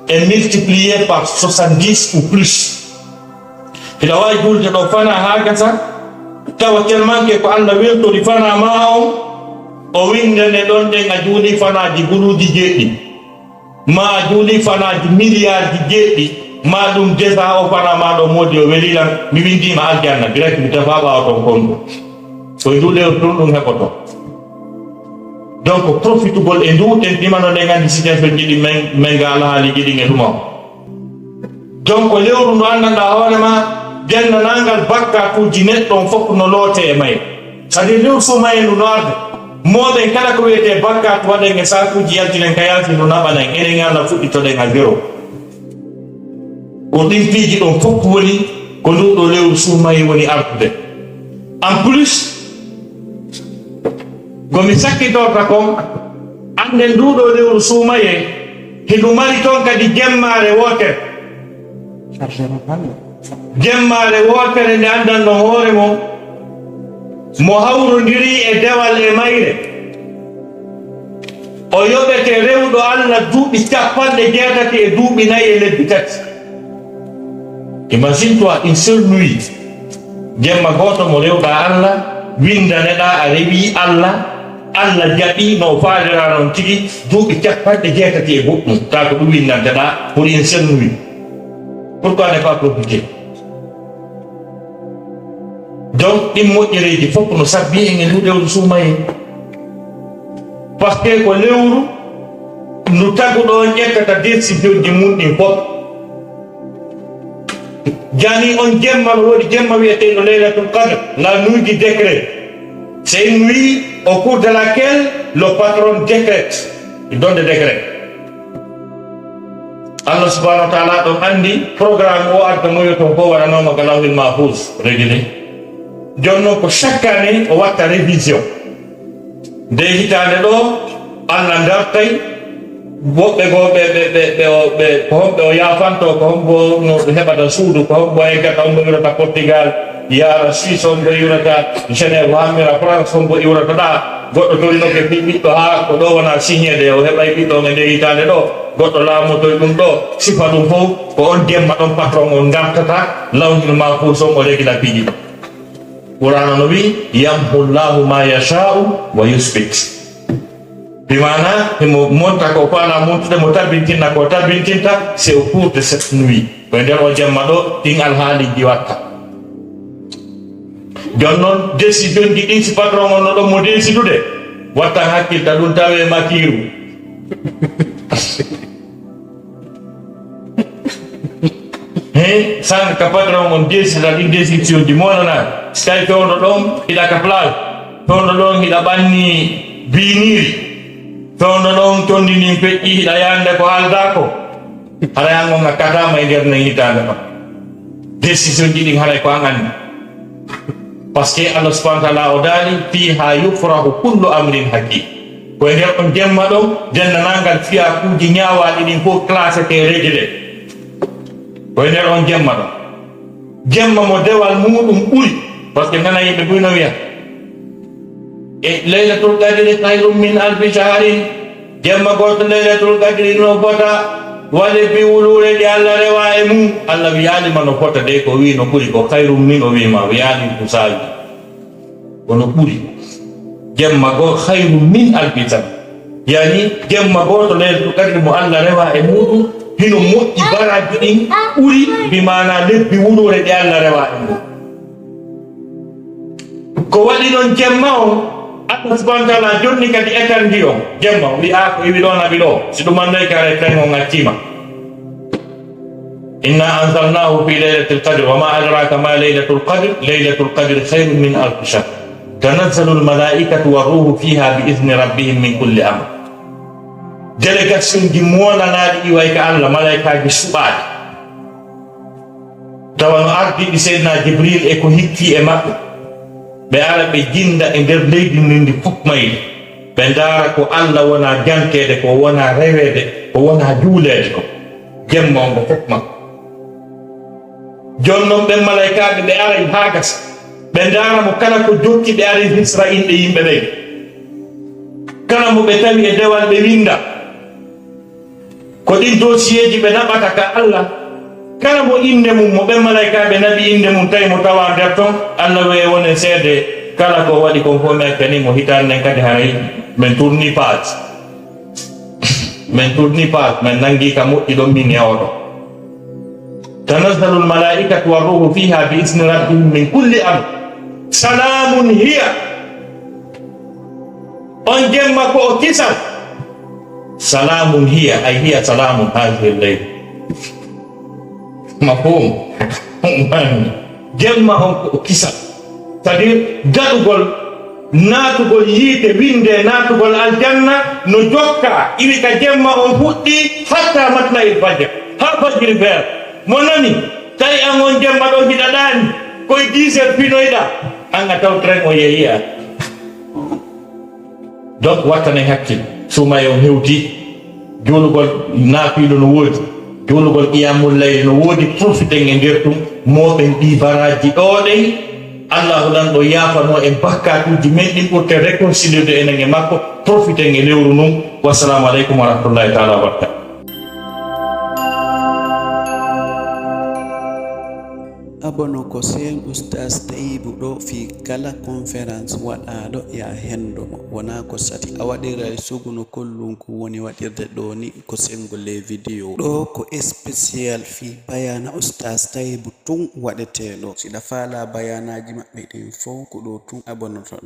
est multiplié par soixante-dix ou plus. Hiɗa waawi juulde ɗo fanaa haa gasa, tawa tellement que ko Allah weltori fanaa maa on, o winndane ɗon ɗen a juulii fanaaji guluuji jeeɗiɗi, maa a juulii fanaaji miliyaarji jeeɗiɗi, maa ɗum déjà o fanaa maa ɗo moodi o welii lan, mi winndii ma aljanna direct, mi tefaa ɓaawo ton kondu. Ko e nduu lewru tun ɗum heɓotoo. Donc, profitugol e nduu, tentinano ɗen anndi situation ji ɗi men, men ga alhaaliiji ɗin e ɗum on. Donc, lewru ndu anndanɗaa hoore maa, Denndaangal bakkaatuuji neɗɗo on fof no lootee e mayre. Kadi lewru suumayee ndu no arde. Mooɗen kala ko wiyetee bakkaatu waɗen e saakuuji yaltinen ka yaasi ndu naɓanen. Enen e Allah fuɗɗitoɗen à zéro. Ko ɗin piiji ɗon fof woni ko ndu ɗo lewru suumayee woni ardude. En plus, ko mi sakkitorta kon, annden ndu ɗo lewru suumayee, hindu mari toon kadi jemmaare wootere. Jemmaare wootere nde anndan ɗon hoore mon, mo hawrondiri e dewal e mayre. O yoɓete rewɗo Allah duuɓi capanɗe jeetati e duuɓi nayi e lebbi tati. Imagine-toi une seule nuit. Jemma gooto mo rewɗaa Allah, winndaneɗaa a rewii Allah, Allah jaɓi no o faaliraa non tigi, duuɓi capanɗe jeetati e goɗɗum. Taa ko ɗum winndanteɗaa pour une seule nuit. Pourquoi ne pas profiter? Donc, ɗin moƴƴereeji fof no sabbi en e ndu lewru suumayee. Parce que ko lewru ndu taguɗo on ƴettata décision ji mum ɗin fof. Jani on jemma no woodi jemma wi'eteeɗo Laylatul Qadr, la nuit du décret. C'est une nuit au cours de laquelle le patron décrète, il donne des décrets. Allah subhanahu wa ta'ala ɗon anndi programme o adda moyo ton ko waɗanooma ka Lawhil Mahfuz réglé. Jooni non ko chaque année o watta révision. Nde hitaande ɗo, Allah dartay woɓɓe goo ɓe, ɓe, ɓe, ɓe, o- ɓe, ko homɓe o yaafanto, ko hombo no heɓata suudu, ko hombo eggata, hombo iwrata Portugal, yaara Suisse, hombo iwrata Genève, hammira France, hombo iwrata ɗa. Goɗɗo torinoke ɓi-, ɓiɗɗo haa ko ɗo wona signé de, o heɓay ɓiɗɗo on e nde hitaande ɗo. Goɗɗo laamotoy ɗum ɗo, sifa ɗum fof, ko on jemma ɗon patron on dartata, Lawhil Mahfuz on o régla piiji ɗin. Qur'aana no wi'i, "Yamhu Allahu ma yasha'u wa yuthbit." Bi maana, himo monta ko faala montude, mo tabbintinna ko tabbintinta, c'est au cours de cette nuit. Ko e nder o jemma ɗo, ɗin alhaaliiji watta. Jon non, décision ji ɗin, si patron on no ɗon mo décidude, wattan hakkilta ɗum tawe matiru. He, san ka patron on décida ɗin décision ji mo nana. Si tawi fewndo ɗon hiɗa ka plage, fewndo ɗon hiɗa ɓanni biiniiri, fewndo ɗon condi ndin feƴƴi hiɗa yaande ko haalda ko. Haray an on a katama e nder nden hitaande ɗon. Décision ji ɗin haray ko an anndi. Parce que Allah subhanahu wa ta'ala o daali, "Fiha yufrahu kullu amrin hakim." Ko e nder on jemma ɗon, denndaangal fiyakuuji ñaawaaɗi ɗin fof classete, réglé. Ko e nder on jemma ɗon. Jemma mo dewal muuɗum ɓuri. Parce que nana yimɓe buy no wiya, e Laylatul Qadri khayrun min alfi shahrin. Jemma gooto Laylatul Qadri no fota, wa lebbi wuluure ɗi Allah rewa e mum. Allah wiyaali ma no fota de, ko wi no ɓuri, ko khayrun min, o wi ma, wiyaali ko saawi. Kono ɓuri. Jemma goo khayrun min alfi sana. Yani, jemma gooto Laylatul Qadri mo Allah rewa e muɗum, hino moƴƴi baraji ɗin ɓuri, bi maana lebbi wuluure ɗi Allah rewa e mum. Ko waɗi ɗon jemma on, Allah subhanahu wa ta'ala jonni kadi étendit on. Jemma, o wi'a ko iwi ɗo naɓi ɗo. Si ɗum annoy kare tan on accima. Inna anzalnahu fi laylatil qadr, wa ma adraka ma laylatul qadr, laylatul qadr khayrun min alfi shahr. Tanazzalul malaikatu war ruhu fiha bi izni rabbihim min kulli amr. Délégation ji molanaaɗi iway ka Allah, malaikaaji suɓaaɗi. Tawa no ardiiɗi Seydina Jibril e ko hitti e maɓɓe. Ɓe ara ɓe jinda e nder leydi ndin ndi fof mayri. Ɓe ndaara ko Allah wona janteede, ko wona reweede, ko wona juuleede ko. Jemma on ko fof makko. Jooni non ɓen malaykaaɓe ɓe aray haa gasa. Ɓe ndaara mo kala ko jokki ɓe aray hisra inɗe yimɓe ɓen. Kala mo ɓe tawi e dewal ɓe winda. Ko ɗin dosiyeeji ɓe naɓata ka Allah. Kala mo innde mum, mo ɓen malaykaaɓe naɓi innde mum, tawi mo tawa nder ton, Allah wi'ay wonen seede, kala ko waɗi kon fof mi accani mo, hitaande nden kadi haray min tourni page. Min tourni page, min nangi ka moƴƴi ɗon min e oɗo. Tanazzalul malaa'ikatu war ruuhu fiha bi izni rabbihim min kulli amr. Salaamun hiya. On jemma ko o kisal. Salaamun hiya, ay hiya salaamun haadihil layla. Mafhum? Jemma on ko o kisal, c'est-à-dire daɗugol naatugol yiite, winnde naatugol aljanna no jokka, iwi ka jemma on fuɗɗi hatta matla il fajr, haa fajiri beer. Mo nani, tawi an on jemma ɗo hiɗa ɗaani, koye dix heures pinoyɗa, an a taw train o yeeyi a. Donc wattanen hakkil, suumaye on hewti, juulugol naafiilu no woodi, juulugol qiyamul layli no woodi, profiten e nder ɗum, mooɓen ɗi baraaji ɗo ɗen. Allahu lanɗo yaafanoo en bakkaatuuji men ɗin, ɓurten réconcilier de enen e makko, profiten e lewru ndun. Wassalamu aleykum wa rahmatullahi taala wa barakatuh. Abono ko seen Oustaz Tayibu ɗo fii kala conférence waɗaaɗo, ya hendo mo. Wonaa ko sati. A waɗiray sugu no kollunku woni waɗirde ɗo ni, ko senngo les vidéos. Ɗo ko spécial fii bayana Oustaz Tayibu tun waɗetee ɗo. Si ɗa faalaa bayanaaji maɓɓe ɗin fow, ko ɗo tun abonotoɗaa.